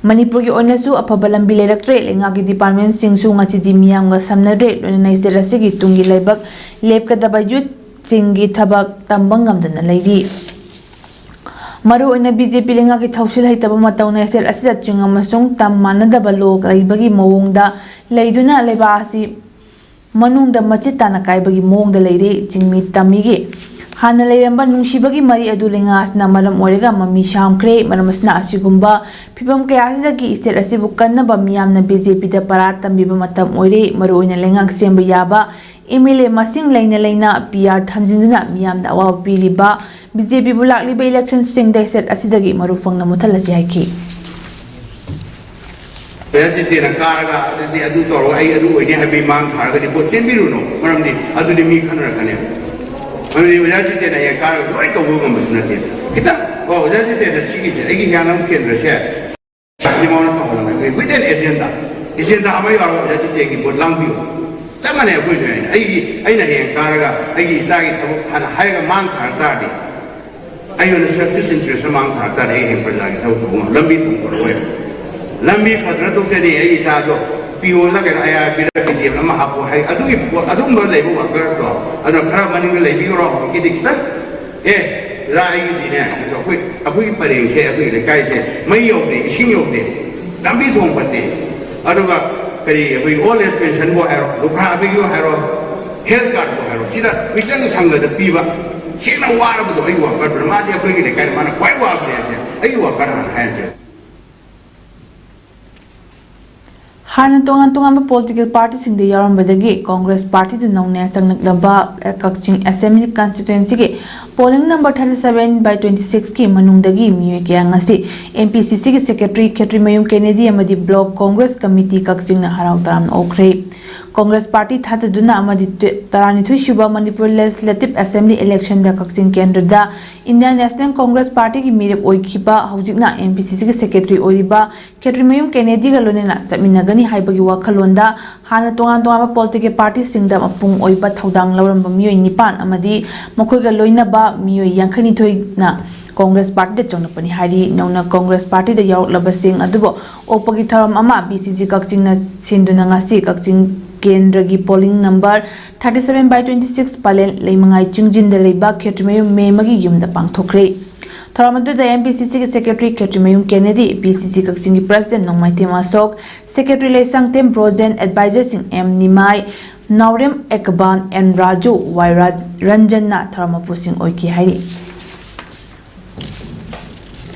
ꯃꯅꯤꯄꯨꯔꯒꯤ ꯑꯣꯏꯅꯁꯨ ꯑꯐꯕ ꯂꯝꯕꯤ ꯂꯩꯔꯛꯇ꯭ꯔꯦ꯫ ꯂꯩꯉꯥꯛꯀꯤ department ꯁꯤꯡꯁꯨ ꯉꯁꯤꯗꯤ ꯃꯤꯌꯥꯝꯒ ꯁꯝꯅꯗ꯭ꯔꯦ꯫ ꯂꯣꯏꯅꯅ state ꯑꯁꯤꯒꯤ ꯇꯨꯡꯒꯤ ꯂꯩꯕꯥꯛ ꯂꯦꯞꯀꯗꯕ youth ꯁꯤꯡꯒꯤ ꯊꯕꯛ ꯇꯝꯕ ꯉꯝꯗꯅ ꯂꯩꯔꯤ꯫ ꯃꯔꯨꯑꯣꯏꯅ ꯕꯤ ꯖꯦ ꯄꯤ ꯂꯩꯉꯥꯛꯀꯤ ꯊꯧꯁꯤꯜ ꯍꯩꯇꯕ ꯃꯇꯧꯅ state ꯑꯁꯤꯗ ꯆꯤꯡ ꯑꯃꯁꯨꯡ ꯇꯝ ꯃꯥꯟꯅꯗꯕ law ꯂꯩꯕꯒꯤ ꯃꯑꯣꯡꯗ ꯂꯩꯗꯨꯅ ꯂꯩꯕꯥꯛ ꯑꯁꯤ ꯃꯅꯨꯡꯗ ꯃꯆꯦꯠ ꯇꯥꯅ ꯀꯥꯏꯕꯒꯤ ꯃꯑꯣꯡꯗ ꯂꯩꯔꯦ꯫ ꯆꯤꯡꯃꯤ ꯇꯝꯃꯤꯒꯤ ꯍꯥꯟꯅ ꯂꯩꯔꯝꯕ ꯅꯨꯡꯁꯤꯕꯒꯤ ꯃꯔꯤ ꯑꯗꯨ ꯂꯩꯉꯥꯛ ꯑꯁꯤꯅ ꯃꯔꯝ ꯑꯣꯏꯔꯒ ꯃꯃꯤ ꯁꯥꯝꯈ꯭ꯔꯦ꯫ ꯃꯔꯝ ꯑꯁꯤꯅ ꯑꯁꯤꯒꯨꯝꯕ ꯐꯤꯕꯝ ꯀꯌꯥ ꯑꯁꯤꯗꯒꯤ state ꯑꯁꯤꯕꯨ ꯀꯟꯅꯕ ꯃꯤꯌꯥꯝꯅ BJPꯗ ꯄꯔꯥ ꯇꯝꯕꯤꯕ ꯃꯇꯝ ꯑꯣꯏꯔꯦ꯫ ꯃꯔꯨꯑꯣꯏꯅ ꯂꯩꯉꯥꯛ ꯁꯦꯝꯕ ꯌꯥꯕ MLA ꯃꯁꯤꯡ ꯂꯩꯅ ꯂꯩꯅ PR ꯊꯝꯖꯤꯟꯗꯨꯅ ꯃꯤꯌꯥꯝꯗ ꯑꯋꯥꯕ ꯄꯤꯔꯤꯕ BJPꯕꯨ ꯂꯥꯛꯂꯤꯕ electionꯁꯤꯡꯗ state ꯑꯁꯤꯗꯒꯤ ꯃꯔꯨ ꯐꯪꯅ ꯃꯨꯠꯊꯠꯂꯁꯤ ꯍꯥꯏꯈꯤ꯫ ꯑꯣꯖꯥ ꯖꯤꯇꯦꯟꯅ ꯀꯥꯔꯒ ꯑꯗꯨꯗꯤ ꯑꯗꯨ ꯇꯧꯔꯒ ꯑꯩ ꯑꯗꯨ ꯑꯣꯏꯅꯤ ꯍꯥꯏꯕꯒꯤ ꯃꯥꯡ ꯊꯥꯔꯒꯗꯤ ꯚꯣꯠ ꯆꯦꯟꯕꯤꯔꯨꯅꯨ꯫ ꯃꯔꯝꯗꯤ ꯑꯗꯨꯗꯤ ꯃꯤ ꯈꯟꯅꯔꯛꯀꯅꯦꯕ꯫ ꯃꯔꯝꯗꯤ ꯑꯣꯖꯥ ꯖꯤꯇꯦꯟꯅ ꯍꯌꯦꯡ ꯀꯥꯔꯒ ꯂꯣꯏ ꯇꯧꯕ ꯉꯝꯕꯁꯨ ꯅꯠꯇꯦ꯫ ꯈꯤꯇꯪ, ꯑꯣ, ꯑꯣꯖꯥ ꯖꯤꯇꯦꯟꯗ ꯁꯤꯒꯤꯁꯦ ꯑꯩꯒꯤ ꯍꯤꯌꯥꯡꯂꯝ ꯀꯦꯟꯗ꯭ꯔꯁꯦ ꯁꯤꯗꯤ ꯃꯉꯣꯟꯗ ꯇꯧꯍꯜꯂꯝꯃꯦ꯫ ꯑꯩꯈꯣꯏ with an agenda, agenda ꯑꯃ ꯌꯥꯎꯔꯒ ꯑꯣꯖꯥ ꯖꯤꯇꯦꯟꯒꯤ ꯚꯣꯠ ꯂꯥꯡꯕꯤꯌꯨ꯫ ꯆꯞ ꯃꯥꯟꯅꯩ ꯑꯩꯈꯣꯏꯁꯨ꯫ ꯑꯩꯅ ꯑꯩꯒꯤ, ꯑꯩꯅ ꯍꯌꯦꯡ ꯀꯥꯔꯒ ꯑꯩꯒꯤ ꯏꯆꯥꯒꯤ ꯊꯕꯛ ꯍꯥꯟꯅ ꯍꯥꯏꯔꯒ ꯃꯥꯡ ꯊꯥꯔꯛ ꯇꯥꯔꯗꯤ, ꯑꯩꯉꯣꯟꯗ selfish interest ꯃꯥꯡ ꯊꯥꯔꯛ ꯇꯥꯔꯗꯤ, ꯑꯩ ꯍꯌꯦꯡ ꯄ꯭ꯔꯖꯥꯒꯤ ꯊꯕꯛ ꯇꯧꯕ ꯉꯝ-, ꯂꯝꯕꯤ ꯊꯣꯡ ꯐꯔꯛꯑꯣꯏ꯫ ꯂꯝꯕꯤ ꯐꯗꯅ ꯇꯣꯛꯆꯅꯤ, ꯑꯩ ꯏꯆꯥꯗꯣ ꯄꯤꯌꯣꯟꯂ ꯀꯩꯅꯣ IRPꯗ PDF ꯑꯃ ꯍꯥꯞꯄꯣ ꯍꯥꯏ꯫ ꯑꯗꯨꯒꯤ ꯄꯣꯠ, ꯑꯗꯨꯒꯨꯝꯕ ꯂꯩꯕ workerꯗꯣ, ꯑꯗꯨꯅ ꯈꯔ ꯃꯅꯤꯡꯗ ꯂꯩꯕꯤꯈ꯭ꯔꯣ꯫ ꯍꯧꯖꯤꯛꯀꯤꯗꯤ ꯈꯤꯇꯪ, ꯑꯦ, ꯑꯣꯖꯥ, ꯑꯩꯒꯤꯗꯤꯅꯦ, ꯑꯩꯈꯣꯏ, ꯑꯩꯈꯣꯏꯒꯤ ꯄꯔꯦꯡꯁꯦ, ꯑꯩꯈꯣꯏꯒꯤ ꯂꯩꯀꯥꯏꯁꯦ ꯃꯩ ꯌꯧꯗꯦ, ꯏꯁꯤꯡ ꯌꯧꯗꯦ, ꯂꯝꯕꯤ ꯊꯣꯡ ꯐꯠꯇꯦ, ꯑꯗꯨꯒ ꯀꯔꯤ, ꯑꯩꯈꯣꯏ old age pensionꯕꯨ ꯍꯥꯏꯔꯣ, ꯂꯨꯈ꯭ꯔꯥꯕꯤꯒꯤꯕꯨ ꯍꯥꯏꯔꯣ, health cardꯕꯨ ꯍꯥꯏꯔꯣ, ꯁꯤꯗ ꯃꯤꯆꯪ ꯁꯪꯒꯗ ꯄꯤꯕ, ꯁꯦꯡꯅ ꯋꯥꯔꯕꯗꯣ ꯑꯩꯒꯤ workerꯗꯨꯅ꯫ ꯃꯥꯗꯤ ꯑꯩꯈꯣꯏꯒꯤ ꯂꯩꯀꯥꯏꯗ ꯃꯥꯅ ꯈ꯭ꯋꯥꯏ ꯋꯥꯕꯁꯦ ꯍꯥꯏꯁꯦ, ꯑꯩꯒꯤ workerꯅ ꯍꯥꯏꯁꯦ꯫ ꯍꯥꯟꯅ ꯇꯣꯉꯥꯟ ꯇꯣꯉꯥꯟꯕ political partyꯁꯤꯡꯗ ꯌꯥꯎꯔꯝꯕꯗꯒꯤ Congress partyꯗ ꯅꯧꯅ ꯆꯪꯂꯛꯂꯕ ꯀꯛꯆꯤꯡ Assembly constituencyꯒꯤ polling number thirty seven by twenty sixꯀꯤ ꯃꯅꯨꯡꯗꯒꯤ ꯃꯤꯑꯣꯏ ꯀꯌꯥ ꯉꯁꯤ MPCCꯒꯤ secretary ꯈꯦꯇ꯭ꯔꯤꯃꯌꯨꯝ ꯀꯦꯅꯦꯗꯤ ꯑꯃꯗꯤ Block Congress Committee ꯀꯛꯆꯤꯡꯅ ꯍꯔꯥꯎ ꯇꯔꯥꯝꯅ ꯑꯣꯛꯈ꯭ꯔꯦ꯫ Congress party ꯊꯥꯖꯗꯨꯅ ꯑꯃꯗꯤ ꯇꯔꯥꯅꯤꯊꯣꯏ ꯁꯨꯕ Manipur Legislative Assembly electionꯗ ꯀꯛꯆꯤꯡ ꯀꯦꯟꯗ꯭ꯔꯗ Indian National Congress Partyꯒꯤ ꯃꯤꯔꯦꯞ ꯑꯣꯏꯈꯤꯕ, ꯍꯧꯖꯤꯛꯅ MPCCꯒꯤ secretary ꯑꯣꯏꯔꯤꯕ ꯈꯦꯇ꯭ꯔꯤꯃꯌꯨꯝ ꯀꯦꯅꯦꯗꯤꯒ ꯂꯣꯏꯅꯅ ꯆꯠꯃꯤꯟꯅꯒꯅꯤ ꯍꯥꯏꯕꯒꯤ ꯋꯥꯈꯜꯂꯣꯟꯗ ꯍꯥꯟꯅ ꯇꯣꯉꯥꯟ ꯇꯣꯉꯥꯟꯕ political partyꯁꯤꯡꯗ ꯃꯄꯨꯡ ꯑꯣꯏꯕ ꯊꯧꯗꯥꯡ ꯂꯧꯔꯝꯕ ꯃꯤꯑꯣꯏ ꯅꯤꯄꯥꯟ ꯑꯃꯗꯤ ꯃꯈꯣꯏꯒ ꯂꯣꯏꯅꯕ ꯃꯤꯑꯣꯏ ꯌꯥꯡꯈꯩꯅꯤꯊꯣꯏꯅ Congress partyꯗ ꯆꯪꯂꯛꯄꯅꯤ ꯍꯥꯏꯔꯤ꯫ ꯅꯧꯅ Congress partyꯗ ꯌꯥꯎꯔꯛꯂꯕꯁꯤꯡ ꯑꯗꯨꯕꯨ ꯑꯣꯛꯄꯒꯤ ꯊꯧꯔꯝ ꯑꯃ BCC ꯀꯛꯆꯤꯡꯅ ꯁꯤꯟꯗꯨꯅ ꯉꯁꯤ ꯀꯛꯆꯤꯡ ꯀꯦꯟꯗ꯭ꯔꯒꯤ polling number thirty seven by twenty six Pallel ꯂꯩꯃꯉꯥꯏ ꯆꯤꯡꯖꯤꯟꯗ ꯂꯩꯕ ꯈꯦꯇ꯭ꯔꯤꯃꯌꯨꯝ ꯃꯦꯝꯃꯒꯤ ꯌꯨꯝꯗ ꯄꯥꯡꯊꯣꯛꯈ꯭ꯔꯦ꯫ ꯊꯧꯔꯝ ꯑꯗꯨꯗ MPCCꯒꯤ secretary ꯈꯦꯇ꯭ꯔꯤꯃꯌꯨꯝ ꯀꯦꯅꯦꯗꯤ, BCC ꯀꯛꯆꯤꯡꯒꯤ president ꯅꯣꯡꯃꯥꯏꯊꯦꯝ ꯑꯁꯣꯛ, secretary ꯂꯩꯁꯥꯡꯊꯦꯝ ꯕ꯭ꯔꯣꯖꯦꯟ, advisorꯁꯤꯡ M Nimai, Naorem Ekban, N Raju, Y ꯔꯥ-, ꯔꯟꯖꯟꯅ ꯊꯧꯔꯝ ꯃꯄꯨꯁꯤꯡ ꯑꯣꯏꯈꯤ ꯍꯥꯏꯔꯤ꯫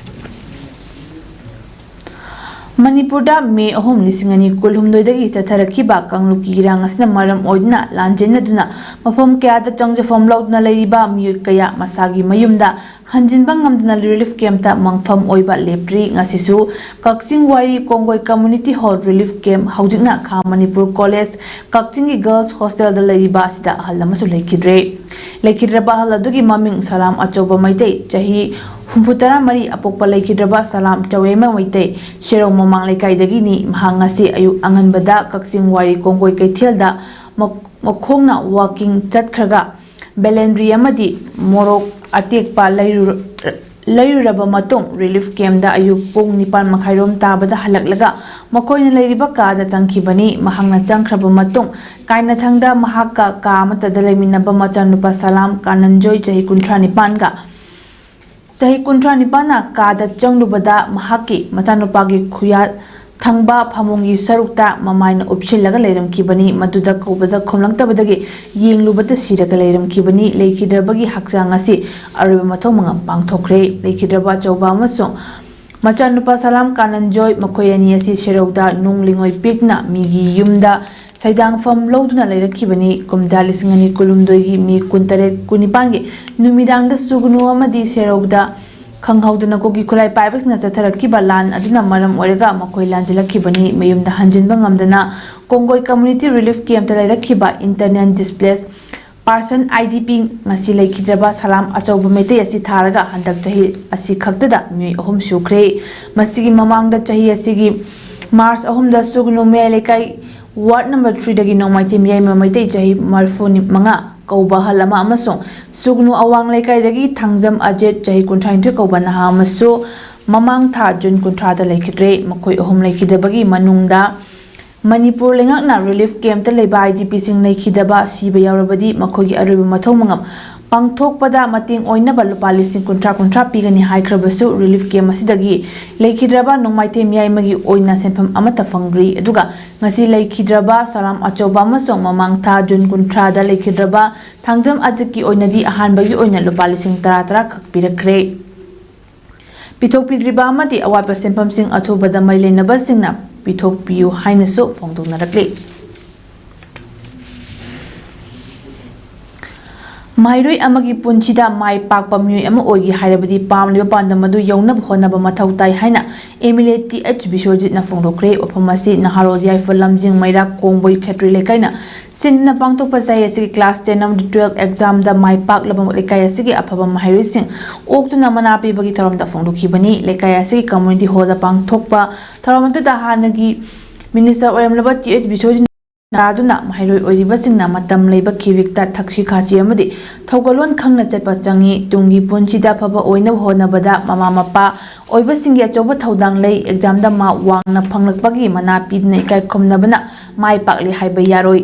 ꯃꯅꯤꯄꯨꯔꯗ ꯃꯦ ꯑꯍꯨꯝ, ꯂꯤꯁꯤꯡ ꯑꯅꯤ ꯀꯨꯟꯍꯨꯝꯗꯣꯏꯗꯒꯤ ꯆꯠꯊꯔꯛꯈꯤꯕ ꯀꯥꯡꯂꯨꯞꯀꯤ ꯏꯔꯥꯡ ꯑꯁꯤꯅ ꯃꯔꯝ ꯑꯣꯏꯗꯨꯅ ꯂꯥꯟꯖꯦꯟꯅꯗꯨꯅ ꯃꯐꯝ ꯀꯌꯥꯗ ꯆꯪꯖꯐꯝ ꯂꯧꯗꯨꯅ ꯂꯩꯔꯤꯕ ꯃꯤꯑꯣꯏ ꯀꯌꯥ ꯃꯁꯥꯒꯤ ꯃꯌꯨꯝꯗ ꯍꯟꯖꯤꯟꯕ ꯉꯝꯗꯅ ꯔꯤꯂꯤꯐ ꯀꯦꯝꯞꯇ ꯃꯪꯐꯝ ꯑꯣꯏꯕ ꯂꯦꯞꯇ꯭ꯔꯤ꯫ ꯉꯁꯤꯁꯨ ꯀꯛꯆꯤꯡ ꯋꯥꯏꯔꯤ ꯀꯣꯡꯒꯣꯏ ꯀꯝꯃ꯭ꯌꯨꯅꯤꯇꯤ ꯍꯣꯜ ꯔꯤꯂꯤꯐ ꯀꯦꯝꯞ, ꯍꯧꯖꯤꯛꯅ ꯈꯥ ꯃꯅꯤꯄꯨꯔ ꯀꯣꯂꯦꯖ, ꯀꯛꯆꯤꯡꯒꯤ ꯒꯔꯜꯁ ꯍꯣꯁꯇꯦꯜꯗ ꯂꯩꯔꯤꯕ ꯑꯁꯤꯗ ꯑꯍꯜ ꯑꯃꯁꯨ ꯂꯩꯈꯤꯗ꯭ꯔꯦ꯫ ꯂꯩꯈꯤꯗ꯭ꯔꯕ ꯑꯍꯜ ꯑꯗꯨꯒꯤ ꯃꯃꯤꯡ ꯁꯂꯥꯝ ꯑꯆꯧꯕ ꯃꯩꯇꯩ, ꯆꯍꯤ ꯍꯨꯝꯐꯨꯇꯔꯥ ꯃꯔꯤ, ꯑꯄꯣꯛꯄ ꯂꯩꯈꯤꯗ꯭ꯔꯕ ꯁꯂꯥꯝ ꯆꯧꯋꯦꯃ ꯃꯩꯇꯩ, ꯁꯦꯔꯧ ꯃꯃꯥꯡ ꯂꯩꯀꯥꯏꯗꯒꯤꯅꯤ꯫ ꯃꯍꯥꯛ ꯉꯁꯤ ꯑꯌꯨꯛ ꯑꯉꯟꯕꯗ ꯀꯛꯆꯤꯡ ꯋꯥꯏꯔꯤ ꯀꯣꯡꯒꯣꯏ ꯀꯩꯊꯦꯜꯗ ꯃꯈꯣꯡꯅ ꯋꯥꯀꯤꯡ ꯆꯠꯈ꯭ꯔꯒ ꯕꯦꯂꯦꯟꯗ꯭ꯔꯤ ꯑꯃꯗꯤ ꯃꯣꯔꯣꯛ ꯑꯇꯦꯛꯄ ꯂꯩꯔꯨꯔ-, ꯂꯩꯔꯨꯔꯕ ꯃꯇꯨꯡ ꯔꯤꯂꯤꯐ ꯀꯦꯝꯞꯗ ꯑꯌꯨꯛ ꯄꯨꯡ ꯅꯤꯄꯥꯟ ꯃꯈꯥꯏꯔꯣꯝ ꯇꯥꯕꯗ ꯍꯜꯂꯛꯂꯒ ꯃꯈꯣꯏꯅ ꯂꯩꯔꯤꯕ ꯀꯥꯗ ꯆꯪꯈꯤꯕꯅꯤ꯫ ꯃꯍꯥꯛꯅ ꯆꯪꯈ꯭ꯔꯕ ꯃꯇꯨꯡ ꯀꯥꯏꯅꯊꯪꯗ ꯃꯍꯥꯛꯀ ꯀꯥ ꯑꯃꯠꯇꯗ ꯂꯩꯃꯤꯟꯅꯕ ꯃꯆꯥꯅꯨꯄꯥ ꯁꯂꯥꯝ ꯀꯥꯅꯟꯖꯣꯏ, ꯆꯍꯤ ꯀꯨꯟꯊ꯭ꯔꯥ ꯅꯤꯄꯥꯟꯒ, ꯆꯍꯤ ꯀꯨꯟꯊ꯭ꯔꯥ ꯅꯤꯄꯥꯟꯅ ꯀꯥꯗ ꯆꯪꯂꯨꯕꯗ ꯃꯍꯥꯛꯀꯤ ꯃꯆꯥꯅꯨꯄꯥꯒꯤ ꯈꯨꯌꯥ ꯊꯪꯕ ꯐꯃꯨꯡꯒꯤ ꯁꯔꯨꯛꯇ ꯃꯃꯥꯏꯅ ꯎꯞꯁꯤꯜꯂꯒ ꯂꯩꯔꯝꯈꯤꯕꯅꯤ꯫ ꯃꯗꯨꯗ ꯀꯧꯕꯗ ꯈꯨꯝꯂꯛꯇꯕꯗꯒꯤ ꯌꯦꯡꯂꯨꯕꯗ ꯁꯤꯔꯒ ꯂꯩꯔꯝꯈꯤꯕꯅꯤ꯫ ꯂꯩꯈꯤꯗ꯭ꯔꯕꯒꯤ ꯍꯛꯆꯥꯡ ꯑꯁꯤ ꯑꯔꯣꯏꯕ ꯃꯊꯧ ꯃꯉꯝ ꯄꯥꯡꯊꯣꯛꯈ꯭ꯔꯦ꯫ ꯂꯩꯈꯤꯗ꯭ꯔꯕ ꯑꯆꯧꯕ ꯑꯃꯁꯨꯡ ꯃꯆꯥꯅꯨꯄꯥ ꯁꯂꯥꯝ ꯀꯥꯅꯟꯖꯣꯏ, ꯃꯈꯣꯏ ꯑꯅꯤ ꯑꯁꯤ ꯁꯦꯔꯧꯗ ꯅꯨꯡ ꯂꯤꯉꯣꯏ ꯄꯤꯛꯅ ꯃꯤꯒꯤ ꯌꯨꯝꯗ ꯁꯩꯗꯥꯡꯐꯝ ꯂꯧꯗꯨꯅ ꯂꯩꯔꯛꯈꯤꯕꯅꯤ꯫ ꯀꯨꯝꯖꯥ ꯂꯤꯁꯤꯡ ꯑꯅꯤ ꯀꯨꯟꯍꯨꯝꯗꯣꯏꯒꯤ ꯃꯦ ꯀꯨꯟꯇꯔꯦꯠ, ꯀꯨꯟꯅꯤꯄꯥꯟꯒꯤ ꯅꯨꯃꯤꯗꯥꯡꯗ ꯁꯨꯒꯅꯨ ꯑꯃꯗꯤ ꯁꯦꯔꯧꯗ ꯈꯪꯍꯧꯗꯅ ꯀꯨꯀꯤ ꯈꯨꯠꯂꯥꯏ ꯄꯥꯏꯕꯁꯤꯡꯅ ꯆꯠꯊꯔꯛꯈꯤꯕ ꯂꯥꯟ ꯑꯗꯨꯅ ꯃꯔꯝ ꯑꯣꯏꯔꯒ ꯃꯈꯣꯏ ꯂꯥꯟꯖꯦꯜꯂꯛꯈꯤꯕꯅꯤ꯫ ꯃꯌꯨꯝꯗ ꯍꯟꯖꯤꯟꯕ ꯉꯝꯗꯅ ꯀꯣꯡꯒꯣꯏ ꯀꯝꯃ꯭ꯌꯨꯅꯤꯇꯤ ꯔꯤꯂꯤꯐ ꯀꯦꯝꯞꯇ ꯂꯩꯔꯛꯈꯤꯕ internal displaced person, I D P, ꯉꯁꯤ ꯂꯩꯈꯤꯗ꯭ꯔꯕ ꯁꯂꯥꯝ ꯑꯆꯧꯕ ꯃꯩꯇꯩ ꯑꯁꯤ ꯊꯥꯔꯒ ꯍꯟꯗꯛ ꯆꯍꯤ ꯑꯁꯤ ꯈꯛꯇꯗ ꯃꯤꯑꯣꯏ ꯑꯍꯨꯝ ꯁꯨꯈ꯭ꯔꯦ꯫ ꯃꯁꯤꯒꯤ ꯃꯃꯥꯡꯗ ꯆꯍꯤ ꯑꯁꯤꯒꯤ ꯃꯥꯔꯆ ꯑꯍꯨꯝꯗ ꯁꯨꯒꯅꯨ ꯃꯌꯥꯏ ꯂꯩꯀꯥꯏ ꯋꯥꯔꯗ ꯅꯝꯕꯔ ꯊ꯭ꯔꯤꯗꯒꯤ ꯅꯣꯡꯃꯥꯏꯊꯦꯝ ꯌꯥꯏꯃ ꯃꯩꯇꯩ, ꯆꯍꯤ ꯃꯔꯤꯐꯨ ꯃꯉꯥ ꯀꯧꯕ ꯑꯍꯜ ꯑꯃ ꯑꯃꯁꯨꯡ ꯁꯨꯒꯅꯨ ꯑꯋꯥꯡ ꯂꯩꯀꯥꯏꯗꯒꯤ ꯊꯥꯡꯖꯝ ꯑꯖꯦꯠ, ꯆꯍꯤ ꯀꯨꯟꯊ꯭ꯔꯥꯅꯤꯊꯣꯏ ꯀꯧꯕ ꯅꯍꯥ ꯑꯃꯁꯨ ꯃꯃꯥꯡ ꯊꯥ ꯖꯨꯟ ꯀꯨꯟꯊ꯭ꯔꯥꯗ ꯂꯩꯈꯤꯗ꯭ꯔꯦ꯫ ꯃꯈꯣꯏ ꯑꯍꯨꯝ ꯂꯩꯈꯤꯗꯕꯒꯤ ꯃꯅꯨꯡꯗ ꯃꯅꯤꯄꯨꯔ ꯂꯩꯉꯥꯛꯅ ꯔꯤꯂꯤꯐ ꯀꯦꯝꯞꯇ ꯂꯩꯕ ꯑꯥꯏ ꯗꯤ ꯄꯤꯁꯤꯡ ꯂꯩꯈꯤꯗꯕ, ꯁꯤꯕ ꯌꯥꯎꯔꯕꯗꯤ ꯃꯈꯣꯏꯒꯤ ꯑꯔꯣꯏꯕ ꯃꯊꯧ ꯃꯉꯝ ꯄꯥꯡꯊꯣꯛꯄꯗ ꯃꯇꯦꯡ ꯑꯣꯏꯅꯕ ꯂꯨꯄꯥ ꯂꯤꯁꯤꯡ ꯀꯨꯟꯊ꯭ꯔꯥ ꯀꯨꯟꯊ꯭ꯔꯥ ꯄꯤꯒꯅꯤ ꯍꯥꯏꯈ꯭ꯔꯕꯁꯨ, ꯔꯤꯂꯤꯐ ꯀꯦꯝꯞ ꯑꯁꯤꯗꯒꯤ ꯂꯩꯈꯤꯗ꯭ꯔꯕ ꯅꯣꯡꯃꯥꯏꯊꯦꯝ ꯌꯥꯏꯃꯒꯤ ꯑꯣꯏꯅ ꯁꯦꯟꯐꯝ ꯑꯃꯠꯇ ꯐꯪꯗ꯭ꯔꯤ꯫ ꯑꯗꯨꯒ ꯉꯁꯤ ꯂꯩꯈꯤꯗ꯭ꯔꯕ ꯁꯂꯥꯝ ꯑꯆꯧꯕ ꯑꯃꯁꯨꯡ ꯃꯃꯥꯡ ꯊꯥ ꯖꯨꯟ ꯀꯨꯟꯊ꯭ꯔꯥꯗ ꯂꯩꯈꯤꯗ꯭ꯔꯕ ꯊꯥꯡꯖꯝ ꯑꯖꯤꯠꯀꯤ ꯑꯣꯏꯅꯗꯤ ꯑꯍꯥꯟꯕꯒꯤ ꯑꯣꯏꯅ ꯂꯨꯄꯥ ꯂꯤꯁꯤꯡ ꯇꯔꯥ ꯇꯔꯥ ꯈꯛ ꯄꯤꯔꯛꯈ꯭ꯔꯦ꯫ ꯄꯤꯊꯣꯛꯄꯤꯗ꯭ꯔꯤꯕ ꯑꯃꯗꯤ ꯑꯋꯥꯠꯄ ꯁꯦꯟꯐꯝꯁꯤꯡ ꯑꯊꯨꯕꯗ ꯃꯔꯤ ꯂꯩꯅꯕꯁꯤꯡꯅ ꯄꯤꯊꯣꯛꯄꯤꯌꯨ ꯍꯥꯏꯅꯁꯨ ꯐꯣꯡꯗꯣꯛꯅꯔꯛꯂꯤ꯫ ꯃꯍꯩꯔꯣꯏ ꯑꯃꯒꯤ ꯄꯨꯟꯁꯤꯗ ꯃꯥꯏ ꯄꯥꯛꯄ ꯃꯤꯑꯣꯏ ꯑꯃ ꯑꯣꯏꯒꯦ ꯍꯥꯏꯔꯕꯗꯤ ꯄꯥꯝꯂꯤꯕ ꯄꯥꯟꯗꯝ ꯑꯗꯨ ꯌꯧꯅꯕ ꯍꯣꯠꯅꯕ ꯃꯊꯧ ꯇꯥꯏ ꯍꯥꯏꯅ M L A T H ꯕꯤꯁ꯭ꯋꯖꯤꯠꯅ ꯐꯣꯡꯗꯣꯛꯈ꯭ꯔꯦ꯫ ꯋꯥꯐꯝ ꯑꯁꯤ ꯅꯍꯥꯔꯣꯜ ꯌꯥꯏꯐ ꯂꯝꯖꯤꯡ ꯃꯩꯔꯥ ꯀꯣꯡꯕꯣꯏ ꯈꯦꯇ꯭ꯔꯤ ꯂꯩꯀꯥꯏꯅ ꯁꯤꯟꯗꯨꯅ ꯄꯥꯡꯊꯣꯛꯄ ꯆꯍꯤ ꯑꯁꯤꯒꯤ ꯀ꯭ꯂꯥꯁ ꯇꯦꯟ ꯑꯃꯗꯤ ꯇꯨꯋꯦꯜꯐ ꯑꯦꯛꯖꯥꯝꯗ ꯃꯥꯏ ꯄꯥꯛꯂꯕ ꯂꯩꯀꯥꯏ ꯑꯁꯤꯒꯤ ꯑꯐꯕ ꯃꯍꯩꯔꯣꯏꯁꯤꯡ ꯑꯣꯛꯇꯨꯅ ꯃꯅꯥ ꯄꯤꯕꯒꯤ ꯊꯧꯔꯝꯗ ꯐꯣꯡꯗꯣꯛꯈꯤꯕꯅꯤ꯫ ꯂꯩꯀꯥꯏ ꯑꯁꯤꯒꯤ ꯀꯝꯃ꯭ꯌꯨꯅꯤꯇꯤ ꯍꯣꯜꯗ ꯄꯥꯡꯊꯣꯛꯄ ꯊꯧꯔꯝ ꯑꯗꯨꯗ ꯍꯥꯟꯅꯒꯤ ꯃꯤꯅꯤꯁꯇꯔ ꯑꯣꯏꯔꯝꯂꯕ ꯇꯤ ꯑꯩꯆ ꯕꯤꯁ꯭ꯋꯖꯤꯠ ꯇꯥꯗꯨꯅ ꯃꯍꯩꯔꯣꯏ ꯑꯣꯏꯔꯤꯕꯁꯤꯡꯅ ꯃꯇꯝ ꯂꯩꯕ ꯈꯤꯔꯤꯛꯇ ꯊꯛꯁꯤ ꯈꯥꯁꯤ ꯑꯃꯗꯤ ꯊꯧꯒꯜꯂꯣꯟ ꯈꯪꯅ ꯆꯠꯄ ꯆꯪꯏ꯫ ꯇꯨꯡꯒꯤ ꯄꯨꯟꯁꯤꯗ ꯑꯐꯕ ꯑꯣꯏꯅꯕ ꯍꯣꯠꯅꯕꯗ ꯃꯃꯥ ꯃꯄꯥ ꯑꯣꯏꯕꯁꯤꯡꯒꯤ ꯑꯆꯧꯕ ꯊꯧꯗꯥꯡ ꯂꯩ꯫ ꯑꯦꯛꯖꯥꯝꯗ ꯃꯥꯔꯛ ꯋꯥꯡꯅ ꯐꯪꯂꯛꯄꯒꯤ ꯃꯅꯥ ꯄꯤꯗꯨꯅ ꯏꯀꯥꯏ ꯈꯨꯝꯅꯕꯅ ꯃꯥꯏ ꯄꯥꯛꯂꯤ ꯍꯥꯏꯕ ꯌꯥꯔꯣꯏ꯫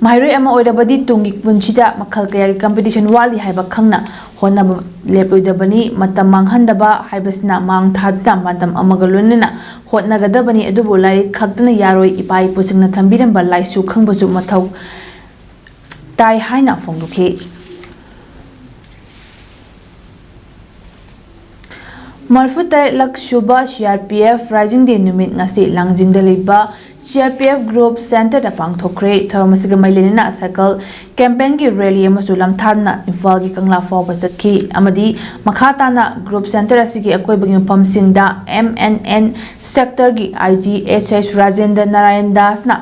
ꯃꯍꯩꯔꯣꯏ ꯑꯃ ꯑꯣꯏꯔꯕꯗꯤ ꯇꯨꯡꯒꯤ ꯄꯨꯟꯁꯤꯗ ꯃꯈꯜ ꯀꯌꯥꯒꯤ ꯀꯝꯄꯤꯇꯤꯁꯟ ꯋꯥꯠꯂꯤ ꯍꯥꯏꯕ ꯈꯪꯅ ꯍꯣꯠꯅꯕ ꯂꯦꯞꯂꯣꯏꯗꯕꯅꯤ꯫ ꯃꯇꯝ ꯃꯥꯡꯍꯟꯗꯕ ꯍꯥꯏꯕꯁꯤꯅ ꯃꯥꯡ ꯊꯥꯗꯨꯅ ꯃꯇꯝ ꯑꯃꯒ ꯂꯣꯏꯅꯅ ꯍꯣꯠꯅꯒꯗꯕꯅꯤ, ꯑꯗꯨꯕꯨ ꯂꯥꯏꯔꯤꯛ ꯈꯛꯇꯅ ꯌꯥꯔꯣꯏ, ꯏꯄꯥ ꯏꯄꯨꯁꯤꯡꯅ ꯊꯝꯕꯤꯔꯝꯕ ꯂꯥꯏꯁꯨ ꯈꯪꯕꯁꯨ ꯃꯊꯧ ꯇꯥꯏ ꯍꯥꯏꯅ ꯐꯣꯡꯗꯣꯛꯈꯤ꯫ ꯃꯔꯤꯐꯨ ꯇꯔꯦꯠꯂꯛ ꯁꯨꯕ C R P F raising day ꯅꯨꯃꯤꯠ ꯉꯁꯤ ꯂꯥꯡꯖꯤꯡꯗ ꯂꯩꯕ ꯁꯤ ꯑꯥꯔ ꯄꯤ ꯑꯦꯐ ꯒ꯭ꯔꯨꯞ ꯁꯦꯟꯇꯔꯗ ꯄꯥꯡꯊꯣꯛꯈ꯭ꯔꯦ꯫ ꯊꯧꯔꯝ ꯑꯁꯤꯒ ꯃꯔꯤ ꯂꯩꯅꯅ ꯁꯥꯏꯀꯜ ꯀꯦꯝꯄꯦꯟꯒꯤ ꯔꯦꯂꯤ ꯑꯃꯁꯨ ꯂꯝꯊꯥꯗꯨꯅ ꯏꯝꯐꯥꯜꯒꯤ ꯀꯪꯂꯥ ꯐꯥꯎꯕ ꯆꯠꯈꯤ ꯑꯃꯗꯤ ꯃꯈꯥ ꯇꯥꯅ ꯒ꯭ꯔꯨꯞ ꯁꯦꯟꯇꯔ ꯑꯁꯤꯒꯤ ꯑꯀꯣꯏꯕꯒꯤ ꯃꯐꯝꯁꯤꯡꯗ ꯑꯦꯝ ꯑꯦꯟ ꯑꯦꯟ ꯁꯦꯛꯇꯔꯒꯤ I G S S Rajendra Narayan ꯗꯥꯁꯅ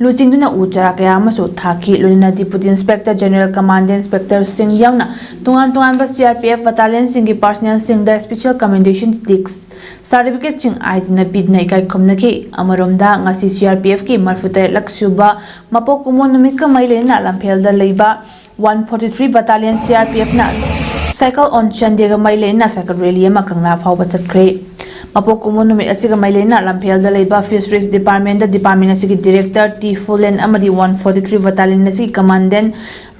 ꯂꯨꯆꯤꯡꯗꯨꯅ ꯎ ꯆꯥꯔꯥ ꯀꯌꯥ ꯑꯃꯁꯨ ꯊꯥꯈꯤ꯫ ꯂꯣꯏꯅꯅ ꯗꯤꯄꯨꯇꯤ ꯏꯟꯁꯄꯦꯛꯇꯔ ꯖꯦꯅꯔꯦꯜ, ꯀꯃꯥꯟꯗꯦꯟ ꯏꯟꯁꯄꯦꯛꯇꯔꯁꯤꯡ ꯌꯥꯎꯅ ꯇꯣꯉꯥꯟ ꯇꯣꯉꯥꯟꯕ ꯁꯤ ꯑꯥꯔ ꯄꯤ ꯑꯦꯐ ꯕꯇꯥꯂꯤꯌꯟꯁꯤꯡꯒꯤ ꯄꯥꯔꯁꯅꯦꯜꯁꯤꯡꯗ ꯁ꯭ꯄꯦꯁꯤꯌꯦꯜ ꯀꯃꯦꯟꯗꯦꯁꯟ ꯗꯤꯁꯛ ꯁꯥꯔꯇꯤꯐꯤꯀꯦꯠꯁꯤꯡ ꯑꯥꯏꯖꯤꯅ ꯄꯤꯗꯨꯅ ꯏꯀꯥꯏ ꯈꯨꯝꯅꯈꯤ꯫ ꯑꯃꯔꯣꯝꯗ ꯉꯁꯤ ꯁꯤ ꯑꯥꯔ ꯄꯤ ꯑꯦꯐꯀꯤ ꯃꯔꯤꯐꯨ ꯇꯔꯦꯠꯂꯛ ꯁꯨꯕ ꯃꯄꯣꯛ ꯀꯨꯝꯑꯣꯟ ꯅꯨꯃꯤꯠꯀ ꯃꯔꯤ ꯂꯩꯅꯅ ꯂꯝꯐꯦꯜꯗ ꯂꯩꯕ ꯋꯥꯟ ꯐꯣꯔꯇꯤ ꯊ꯭ꯔꯤ ꯕꯇꯥꯂꯤꯌꯟ ꯁꯤ ꯑꯥꯔ ꯄꯤ ꯑꯦꯐꯅ ꯁꯥꯏꯀꯜ ꯑꯣꯟ ꯁꯟꯗꯦꯒ ꯃꯔꯤ ꯂꯩꯅꯅ ꯁꯥꯏꯀꯜ ꯔꯦꯂꯤ ꯑꯃ ꯀꯪꯂꯥ ꯐꯥꯎꯕ ꯆꯠꯈ꯭ꯔꯦ꯫ ꯃꯄꯣꯛ ꯀꯨꯝꯑꯣꯟ ꯅꯨꯃꯤꯠ ꯑꯁꯤꯒ ꯃꯔꯤ ꯂꯩꯅꯅ ꯂꯝꯐꯦꯜꯗ ꯂꯩꯕ ꯐꯤꯁꯔꯤꯁ ꯗꯤꯄꯥꯔꯠꯃꯦꯟꯗ ꯗꯤꯄꯥꯔꯠꯃꯦꯟ ꯑꯁꯤꯒꯤ ꯗꯤꯔꯦꯛꯇꯔ ꯇꯤ ꯐꯨꯂꯦꯟ ꯑꯃꯗꯤ ꯋꯥꯟ ꯐꯣꯔꯇꯤ ꯊ꯭ꯔꯤ ꯕꯇꯥꯂꯤꯌꯟ ꯑꯁꯤꯒꯤ ꯀꯃꯥꯟꯗꯦꯟ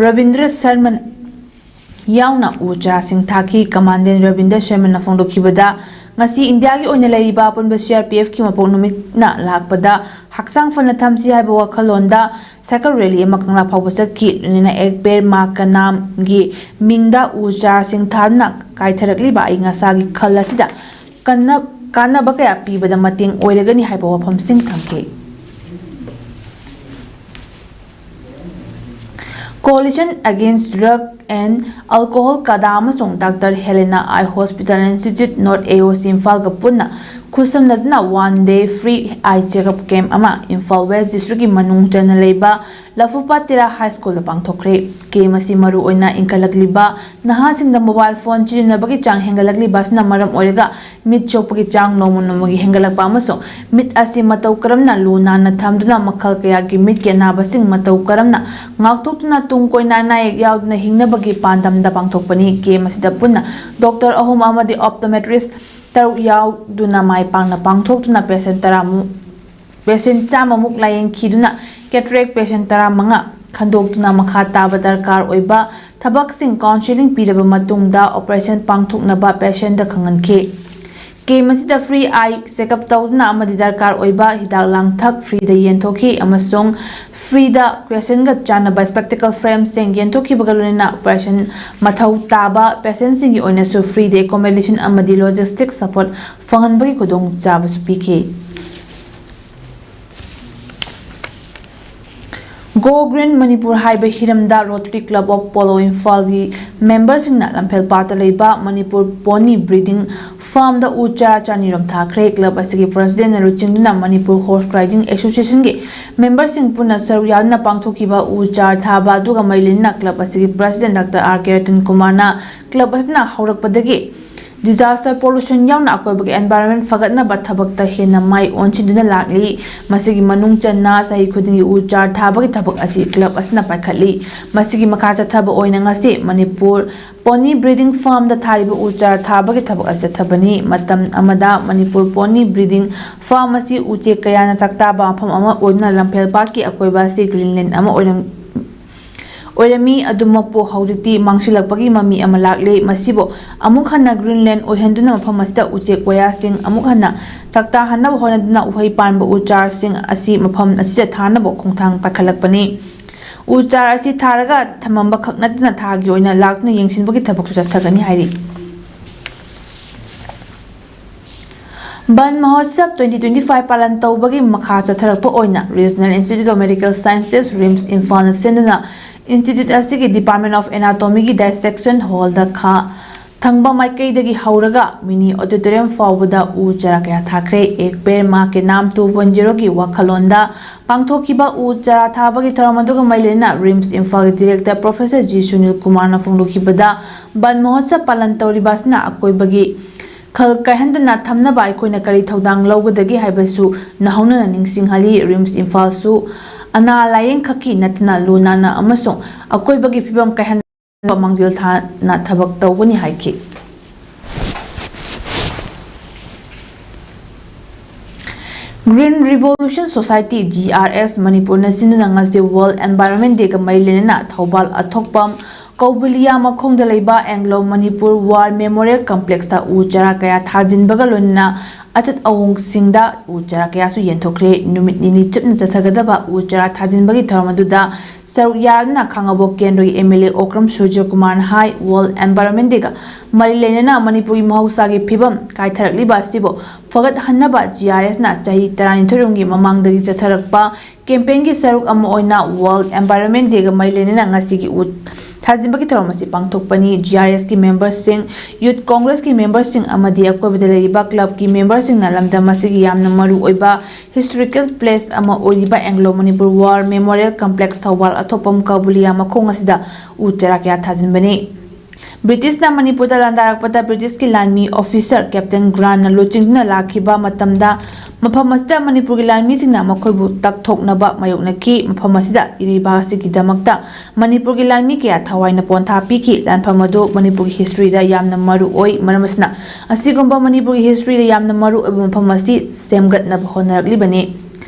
ꯔꯕꯤꯟꯗ꯭ꯔ ꯁꯔꯃꯟ ꯌꯥꯎꯅ ꯎ ꯆꯥꯔꯥꯁꯤꯡ ꯊꯥꯈꯤ꯫ ꯀꯃꯥꯟꯗꯦꯟ ꯔꯕꯤꯟꯗ꯭ꯔ ꯁꯔꯃꯅ ꯐꯣꯡꯗꯣꯛꯈꯤꯕꯗ, ꯉꯁꯤ ꯏꯟꯗꯤꯌꯥꯒꯤ ꯑꯣꯏꯅ ꯂꯩꯔꯤꯕ ꯑꯄꯨꯟꯕ ꯁꯤ ꯑꯥꯔ ꯄꯤ ꯑꯦꯐꯀꯤ ꯃꯄꯣꯛ ꯅꯨꯃꯤꯠꯅ ꯂꯥꯛꯄꯗ ꯍꯛꯆꯥꯡ ꯐꯅ ꯊꯝꯁꯤ ꯍꯥꯏꯕ ꯋꯥꯈꯜꯂꯣꯟꯗ ꯁꯥꯏꯀꯜ ꯔꯦꯂꯤ ꯑꯃ ꯀꯪꯂꯥ ꯐꯥꯎꯕ ꯆꯠꯈꯤ꯫ ꯂꯣꯏꯅꯅ ꯑꯦꯛ ꯄꯦꯔ ꯃꯥ ꯀ ꯅꯥꯝꯒꯤ ꯃꯤꯡꯗ ꯎ ꯆꯥꯔꯥꯁꯤꯡ ꯊꯥꯗꯨꯅ ꯀꯥꯏꯊꯔꯛꯂꯤꯕ ꯑꯏꯪ ꯑꯁꯥꯒꯤ ꯈꯜ ꯑꯁꯤꯗ ꯀꯟꯅ-, ꯀꯥꯟꯅꯕ ꯀꯌꯥ ꯄꯤꯕꯗ ꯃꯇꯦꯡ ꯑꯣꯏꯔꯒꯅꯤ ꯍꯥꯏꯕ ꯋꯥꯐꯝꯁꯤꯡ ꯊꯝꯈꯤ꯫ Coalition Against Drug and Alcohol, ꯀꯗꯥ ꯑꯃꯁꯨꯡ ꯗꯥꯛꯇꯔ ꯍꯦꯂꯦꯅꯥ ꯑꯥꯏ ꯍꯣꯁꯄꯤꯇꯥꯜ ꯏꯟꯁꯇꯤꯇ꯭ꯌꯨꯠ, ꯅꯣꯔꯠ ꯑꯦ ꯑꯣ ꯁꯤ ꯏꯝꯐꯥꯜꯒ ꯄꯨꯟꯅ ꯈꯨꯠꯁꯝꯅꯗꯨꯅ one day free eye checkup camp ꯑꯃ ꯏꯝꯐꯥꯜ ꯋꯦꯁ ꯗꯤꯁꯇ꯭ꯔꯤꯛꯀꯤ ꯃꯅꯨꯡ ꯆꯟꯅ ꯂꯩꯕ ꯂꯐꯨꯄꯥꯠ ꯇꯦꯔꯥ ꯍꯥꯏ ꯁ꯭ꯀꯨꯜꯗ ꯄꯥꯡꯊꯣꯛꯈ꯭ꯔꯦ꯫ ꯀꯦꯝ ꯑꯁꯤ ꯃꯔꯨ ꯑꯣꯏꯅ ꯏꯟꯈꯠꯂꯛꯂꯤꯕ ꯅꯍꯥꯁꯤꯡꯗ ꯃꯣꯕꯥꯏꯜ ꯐꯣꯟ ꯁꯤꯖꯤꯟꯅꯕꯒꯤ ꯆꯥꯡ ꯍꯦꯟꯒꯠꯂꯛꯂꯤꯕ ꯑꯁꯤꯅ ꯃꯔꯝ ꯑꯣꯏꯔꯒ ꯃꯤꯠ ꯁꯣꯛꯄꯒꯤ ꯆꯥꯡ ꯅꯣꯡꯃ ꯅꯣꯡꯃꯒꯤ ꯍꯦꯟꯒꯠꯂꯛꯄ ꯑꯃꯁꯨꯡ ꯃꯤꯠ ꯑꯁꯤ ꯃꯇꯧ ꯀꯔꯝꯅ ꯂꯨ ꯅꯥꯟꯅ ꯊꯝꯗꯨꯅ ꯃꯈꯜ ꯀꯌꯥꯒꯤ ꯃꯤꯠꯀꯤ ꯑꯅꯥꯕꯁꯤꯡ ꯃꯇꯧ ꯀꯔꯝꯅ ꯉꯥꯛꯊꯣꯛꯇꯨꯅ ꯇꯨꯡ ꯀꯣꯏꯅ ꯑꯅꯥ ꯑꯌꯦꯛ ꯌꯥꯎꯗꯅ ꯍꯤꯡꯅꯕꯒꯤ ꯄꯥꯟꯗꯝꯗ ꯄꯥꯡꯊꯣꯛꯄꯅꯤ꯫ ꯀꯦꯝ ꯑꯁꯤꯗ ꯄꯨꯟꯅ ꯗꯣꯛꯇꯔ ꯑꯍꯨꯝ ꯑꯃꯗꯤ ꯑꯣꯞꯇꯣꯃꯦꯇ꯭ꯔꯤꯁ ꯇꯔꯨꯛ ꯌꯥꯎꯗꯨꯅ ꯃꯥꯏ ꯄꯥꯛꯅ ꯄꯥꯡꯊꯣꯛꯇꯨꯅ ꯄꯦꯁꯦꯟ ꯇꯔꯥꯃꯨꯛ, ꯄꯦꯁꯦꯟ ꯆꯥꯝꯃꯃꯨꯛ ꯂꯥꯌꯦꯡꯈꯤꯗꯨꯅ ꯀꯦꯇꯔꯦꯛ ꯄꯦꯁꯦꯟ ꯇꯔꯥꯃꯉꯥ ꯈꯟꯗꯣꯛꯇꯨꯅ ꯃꯈꯥ ꯇꯥꯕ ꯗꯔꯀꯥꯔ ꯑꯣꯏꯕ ꯊꯕꯛꯁꯤꯡ ꯀꯥꯎꯟꯁꯤꯂꯤꯡ ꯄꯤꯔꯕ ꯃꯇꯨꯡꯗ ꯑꯣꯄꯔꯦꯁꯟ ꯄꯥꯡꯊꯣꯛꯅꯕ ꯄꯦꯁꯦꯟꯗ ꯈꯪꯍꯟꯈꯤ꯫ ꯀꯦꯝ ꯑꯁꯤꯗ ꯐ꯭ꯔꯤ ꯑꯥꯏ ꯆꯦꯛꯑꯞ ꯇꯧꯗꯨꯅ ꯑꯃꯗꯤ ꯗꯔꯀꯥꯔ ꯑꯣꯏꯕ ꯍꯤꯗꯥꯛ ꯂꯥꯡꯊꯛ ꯐ꯭ꯔꯤꯗ ꯌꯦꯟꯊꯣꯛꯈꯤ ꯑꯃꯁꯨꯡ ꯐ꯭ꯔꯤꯗ ꯄꯦꯁꯦꯟꯒ ꯆꯥꯟꯅꯕ ꯁ꯭ꯄꯦꯛꯇꯤꯀꯜ ꯐ꯭ꯔꯦꯝꯁꯤꯡ ꯌꯦꯟꯊꯣꯛꯈꯤꯕꯒ ꯂꯣꯏꯅꯅ ꯑꯣꯄꯔꯦꯁꯟ ꯃꯊꯧ ꯇꯥꯕ ꯄꯦꯁꯦꯟꯁꯤꯡꯒꯤ ꯑꯣꯏꯅꯁꯨ ꯐ꯭ꯔꯤꯗ ꯑꯦꯀꯣꯃꯣꯗꯦꯁꯟ ꯑꯃꯗꯤ ꯂꯣꯖꯤꯁꯇꯤꯛ ꯁꯄꯣꯔꯠ ꯐꯪꯍꯟꯕꯒꯤ ꯈꯨꯗꯣꯡꯆꯥꯕꯁꯨ ꯄꯤꯈꯤ꯫ Go Green Manipur ꯍꯥꯏꯕ ꯍꯤꯔꯝꯗ Rotary Club of Polo ꯏꯝꯐꯥꯜꯒꯤ ꯃꯦꯝꯕꯔꯁꯤꯡꯅ ꯂꯝꯐꯦꯜꯄꯥꯠꯇ ꯂꯩꯕ ꯃꯅꯤꯄꯨꯔ ꯄꯣꯅꯤ ꯕ꯭ꯔꯤꯗꯤꯡ ꯐꯥꯔꯝꯗ ꯎ ꯆꯥꯔꯥ ꯆꯅꯤꯔꯣꯝ ꯊꯥꯈ꯭ꯔꯦ꯫ ꯀ꯭ꯂꯕ ꯑꯁꯤꯒꯤ ꯄ꯭ꯔꯁꯤꯗꯦꯟꯅ ꯂꯨꯆꯤꯡꯗꯨꯅ ꯃꯅꯤꯄꯨꯔ ꯍꯣꯔꯁ ꯔꯥꯏꯗꯤꯡ ꯑꯦꯁꯣꯁꯤꯌꯦꯁꯟꯒꯤ ꯃꯦꯝꯕꯔꯁꯤꯡ ꯄꯨꯟꯅ ꯁꯔꯨꯛ ꯌꯥꯗꯨꯅ ꯄꯥꯡꯊꯣꯛꯈꯤꯕ ꯎ ꯆꯥꯔꯥ ꯊꯥꯕ ꯑꯗꯨꯒ ꯃꯔꯤ ꯂꯩꯅꯅ ꯀ꯭ꯂꯕ ꯑꯁꯤꯒꯤ ꯄ꯭ꯔꯁꯤꯗꯦꯟ ꯗꯥꯛꯇꯔ ꯑꯥꯔ ꯀꯦ ꯔꯇꯟ ꯀꯨꯃꯥꯔꯅ ꯀ꯭ꯂꯕ ꯑꯁꯤꯅ ꯍꯧꯔꯛꯄꯗꯒꯤ ꯗꯤꯖꯥꯁꯇꯔ ꯄꯣꯂꯨꯁꯟ ꯌꯥꯎꯅ ꯑꯀꯣꯏꯕꯒꯤ ꯑꯦꯟꯚꯥꯏꯔꯣꯟꯃꯦꯟ ꯐꯒꯠꯅꯕ ꯊꯕꯛꯇ ꯍꯦꯟꯅ ꯃꯥꯏ ꯑꯣꯟꯁꯤꯟꯗꯨꯅ ꯂꯥꯛꯂꯤ꯫ ꯃꯁꯤꯒꯤ ꯃꯅꯨꯡ ꯆꯟꯅ ꯆꯍꯤ ꯈꯨꯗꯤꯡꯒꯤ ꯎ ꯆꯥꯔ ꯊꯥꯕꯒꯤ ꯊꯕꯛ ꯑꯁꯤ ꯀ꯭ꯂꯕ ꯑꯁꯤꯅ ꯄꯥꯏꯈꯠꯂꯤ꯫ ꯃꯁꯤꯒꯤ ꯃꯈꯥ ꯆꯠꯊꯕ ꯑꯣꯏꯅ ꯉꯁꯤ ꯃꯅꯤꯄꯨꯔ ꯄꯣꯅꯤ ꯕ꯭ꯔꯤꯗꯤꯡ ꯐꯥꯔꯝꯗ ꯊꯥꯔꯤꯕ ꯎ ꯆꯥꯔ ꯊꯥꯕꯒꯤ ꯊꯕꯛ ꯑꯁꯤ ꯆꯠꯊꯕꯅꯤ꯫ ꯃꯇꯝ ꯑꯃꯗ ꯃꯅꯤꯄꯨꯔ ꯄꯣꯅꯤ ꯕ꯭ꯔꯤꯗꯤꯡ ꯐꯥꯔꯝ ꯑꯁꯤ ꯎꯆꯦꯛ ꯀꯌꯥꯅ ꯆꯥꯛꯇꯥꯕ ꯃꯐꯝ ꯑꯃ ꯑꯣꯏꯗꯨꯅ ꯂꯝꯐꯦꯜꯄꯥꯠꯀꯤ ꯑꯀꯣꯏꯕ ꯑꯁꯤ ꯒ꯭ꯔꯤꯟꯂꯦꯟ ꯑꯃ ꯑꯣꯏꯔꯝ-, ꯑꯣꯏꯔꯝꯃꯤ꯫ ꯑꯗꯨꯃꯛꯄꯨ ꯍꯧꯖꯤꯛꯇꯤ ꯃꯥꯡꯁꯤꯜꯂꯛꯄꯒꯤ ꯃꯃꯤ ꯑꯃ ꯂꯥꯛꯂꯦ꯫ ꯃꯁꯤꯕꯨ ꯑꯃꯨꯛ ꯍꯟꯅ Greenland ꯑꯣꯏꯍꯟꯗꯨꯅ ꯃꯐꯝ ꯑꯁꯤꯗ ꯎꯆꯦꯛ ꯋꯥꯌꯥꯁꯤꯡ ꯑꯃꯨꯛ ꯍꯟꯅ ꯆꯥꯛꯇꯥꯍꯟꯅꯕ ꯍꯣꯠꯅꯗꯨꯅ ꯎꯍꯩ ꯄꯥꯟꯕ ꯎ ꯆꯥꯔꯁꯤꯡ ꯑꯁꯤ ꯃꯐꯝ ꯑꯁꯤꯗ ꯊꯥꯅꯕ ꯈꯣꯡꯊꯥꯡ ꯄꯥꯏꯈꯠꯂꯛꯄꯅꯤ꯫ ꯎ ꯆꯥꯔ ꯑꯁꯤ ꯊꯥꯔꯒ ꯊꯝꯃꯝꯕ ꯈꯛ ꯅꯠꯇꯅ ꯊꯥꯒꯤ ꯑꯣꯏꯅ ꯂꯥꯛꯇꯨꯅ ꯌꯦꯡꯁꯤꯟꯕꯒꯤ ꯊꯕꯛꯁꯨ ꯆꯠꯊꯒꯅꯤ ꯍꯥꯏꯔꯤ꯫ ꯕꯟ ꯃꯍꯣꯠꯁꯕ twenty twenty-five ꯄꯥꯂꯟ ꯇꯧꯕꯒꯤ ꯃꯈꯥ ꯆꯠꯊꯔꯛꯄ ꯑꯣꯏꯅ Regional Institute of Medical Sciences, RIMS, ꯏꯝꯐꯥꯜꯅ ꯁꯤꯟꯗꯨꯅ institute ꯑꯁꯤꯒꯤ Department of Anatomyꯒꯤ dissection hallꯗ ꯈꯥ ꯊꯪꯕ ꯃꯥꯏꯀꯩꯗꯒꯤ ꯍꯧꯔꯒ mini auditorium ꯐꯥꯎꯕꯗ ꯎ ꯆꯥꯔꯥ ꯀꯌꯥ ꯊꯥꯈ꯭ꯔꯦ꯫ Ek Ped Maa Ke Naam two point zeroꯒꯤ ꯋꯥꯈꯜꯂꯣꯟꯗ ꯄꯥꯡꯊꯣꯛꯈꯤꯕ ꯎ ꯆꯥꯔꯥ ꯊꯥꯕꯒꯤ ꯊꯧꯔꯝ ꯑꯗꯨꯒ ꯃꯔꯤ ꯂꯩꯅꯅ RIMS ꯏꯝꯐꯥꯜꯒꯤ director Professor G ꯁꯨꯅꯤꯜ ꯀꯨꯃꯥꯔꯅ ꯐꯣꯡꯗꯣꯛꯈꯤꯕꯗ, ꯕꯟ ꯃꯍꯣꯠꯁꯕ ꯄꯥꯂꯟ ꯇꯧꯔꯤꯕ ꯑꯁꯤꯅ ꯑꯀꯣꯏꯕꯒꯤ ꯈꯜ ꯀꯥꯏꯍꯟꯗꯅ ꯊꯝꯅꯕ ꯑꯩꯈꯣꯏꯅ ꯀꯔꯤ ꯊꯧꯗꯥꯡ ꯂꯧꯒꯗꯒꯦ ꯍꯥꯏꯕꯁꯨ ꯅꯧꯍꯧꯅꯅ ꯅꯤꯡꯁꯤꯡꯍꯜꯂꯤ꯫ RIMS ꯏꯝꯐꯥꯜꯁꯨ ꯑꯅꯥ ꯂꯥꯌꯦꯡ ꯈꯛꯀꯤ ꯅꯠꯇꯅ ꯂꯨ ꯅꯥꯟꯅ ꯑꯃꯁꯨꯡ ꯑꯀꯣꯏꯕꯒꯤ ꯐꯤꯕꯝ ꯀꯥꯏꯍꯟꯗꯅꯕ ꯃꯥꯡꯖꯤꯜ ꯊꯥꯅ ꯊꯕꯛ ꯇꯧꯒꯅꯤ ꯍꯥꯏꯈꯤ꯫ Green Revolution Society, GRS, ꯃꯅꯤꯄꯨꯔꯅ ꯁꯤꯟꯗꯨꯅ ꯉꯁꯤ World Environment Dayꯒ ꯃꯔꯤ ꯂꯩꯅꯅ ꯊꯧꯕꯥꯜ ꯑꯊꯣꯛꯄꯝ ꯀꯧꯕꯤꯂꯤꯌꯥ ꯃꯈꯣꯡꯗ ꯂꯩꯕ Anglo Manipur War Memorial Complexꯇ ꯎ ꯆꯥꯔꯥ ꯀꯌꯥ ꯊꯥꯖꯤꯟꯕꯒ ꯂꯣꯏꯅꯅ ꯑꯆꯠ ꯑꯋꯣꯡꯁꯤꯡꯗ ꯎ ꯆꯥꯔꯥ ꯀꯌꯥꯁꯨ ꯌꯦꯟꯊꯣꯛꯈ꯭ꯔꯦ꯫ ꯅꯨꯃꯤꯠ ꯅꯤꯅꯤ ꯆꯨꯞꯅ ꯆꯠꯊꯒꯗꯕ ꯎ ꯆꯥꯔꯥ ꯊꯥꯖꯤꯟꯕꯒꯤ ꯊꯧꯔꯝ ꯑꯗꯨꯗ ꯁꯔꯨꯛ ꯌꯥꯗꯨꯅ ꯈꯥꯉꯕꯣꯛ ꯀꯦꯟꯗ꯭ꯔꯒꯤ MLA ꯑꯣꯀ꯭ꯔꯝ ꯁꯨꯔꯖꯀꯨꯃꯥꯔꯅ ꯍꯥꯏ, World Environment Dayꯒ ꯃꯔꯤ ꯂꯩꯅꯅ ꯃꯅꯤꯄꯨꯔꯒꯤ ꯃꯍꯧꯁꯥꯒꯤ ꯐꯤꯕꯝ ꯀꯥꯏꯊꯔꯛꯂꯤꯕ ꯑꯁꯤꯕꯨ ꯐꯒꯠꯍꯟꯅꯕ GRSꯅ ꯆꯍꯤ ꯇꯔꯥꯅꯤꯊꯣꯏꯔꯣꯝꯒꯤ ꯃꯃꯥꯡꯗꯒꯤ ꯆꯠꯊꯔꯛꯄ campaignꯒꯤ ꯁꯔꯨꯛ ꯑꯃ ꯑꯣꯏꯅ World Environment Dayꯒ ꯃꯔꯤ ꯂꯩꯅꯅ ꯉꯁꯤꯒꯤ ꯎ ꯊꯥꯖꯤꯟꯕꯒꯤ ꯊꯧꯔꯝ ꯑꯁꯤ ꯄꯥꯡꯊꯣꯛꯄꯅꯤ꯫ GRSꯀꯤ memberꯁꯤꯡ, Youth Congressꯀꯤ memberꯁꯤꯡ ꯑꯃꯗꯤ ꯑꯀꯣꯏꯕꯗ ꯂꯩꯔꯤꯕ clubꯀꯤ memberꯁꯤꯡꯅ ꯂꯝꯗꯝ ꯑꯁꯤꯒꯤ ꯌꯥꯝꯅ ꯃꯔꯨ ꯑꯣꯏꯕ historical place ꯑꯃ ꯑꯣꯏꯔꯤꯕ Anglo Manipur War Memorial Complex Thoubal ꯑꯊꯣꯛꯄꯝ ꯀꯧꯕꯤꯂꯤꯌꯥ ꯃꯈꯣꯡ ꯑꯁꯤꯗ ꯎ ꯆꯥꯔꯥ ꯀꯌꯥ ꯊꯥꯖꯤꯟꯕꯅꯤ꯫ ꯕ꯭ꯔꯤꯇꯤꯁꯅ ꯃꯅꯤꯄꯨꯔꯗ ꯂꯥꯟꯗꯥꯔꯛꯄꯗ ꯕ꯭ꯔꯤꯇꯤꯁꯀꯤ ꯂꯥꯟꯃꯤ officer Captain Grantꯅ ꯂꯨꯆꯤꯡꯗꯨꯅ ꯂꯥꯛꯈꯤꯕ ꯃꯇꯝꯗ ꯃꯐꯝ ꯑꯁꯤꯗ ꯃꯅꯤꯄꯨꯔꯒꯤ ꯂꯥꯟꯃꯤꯁꯤꯡꯅ ꯃꯈꯣꯏꯕꯨ ꯇꯛꯊꯣꯛꯅꯕ ꯃꯥꯌꯣꯛꯅꯈꯤ꯫ ꯃꯐꯝ ꯑꯁꯤꯗ ꯏꯔꯩꯕꯥꯛ ꯑꯁꯤꯒꯤꯗꯃꯛꯇ ꯃꯅꯤꯄꯨꯔꯒꯤ ꯂꯥꯟꯃꯤ ꯀꯌꯥ ꯊꯋꯥꯏꯅ ꯄꯣꯟꯊꯥ ꯄꯤꯈꯤ꯫ ꯂꯥꯟꯐꯝ ꯑꯗꯨ ꯃꯅꯤꯄꯨꯔꯒꯤ historyꯗ ꯌꯥꯝꯅ ꯃꯔꯨ ꯑꯣꯏ꯫ ꯃꯔꯝ ꯑꯁꯤꯅ ꯑꯁꯤꯒꯨꯝꯕ ꯃꯅꯤꯄꯨꯔꯒꯤ historyꯗ ꯌꯥꯝꯅ ꯃꯔꯨ ꯑꯣꯏꯕ ꯃꯐꯝ ꯑꯁꯤ ꯁꯦꯝꯒꯠꯅꯕ ꯍꯣꯠꯅꯔꯛꯂꯤꯕꯅꯤ꯫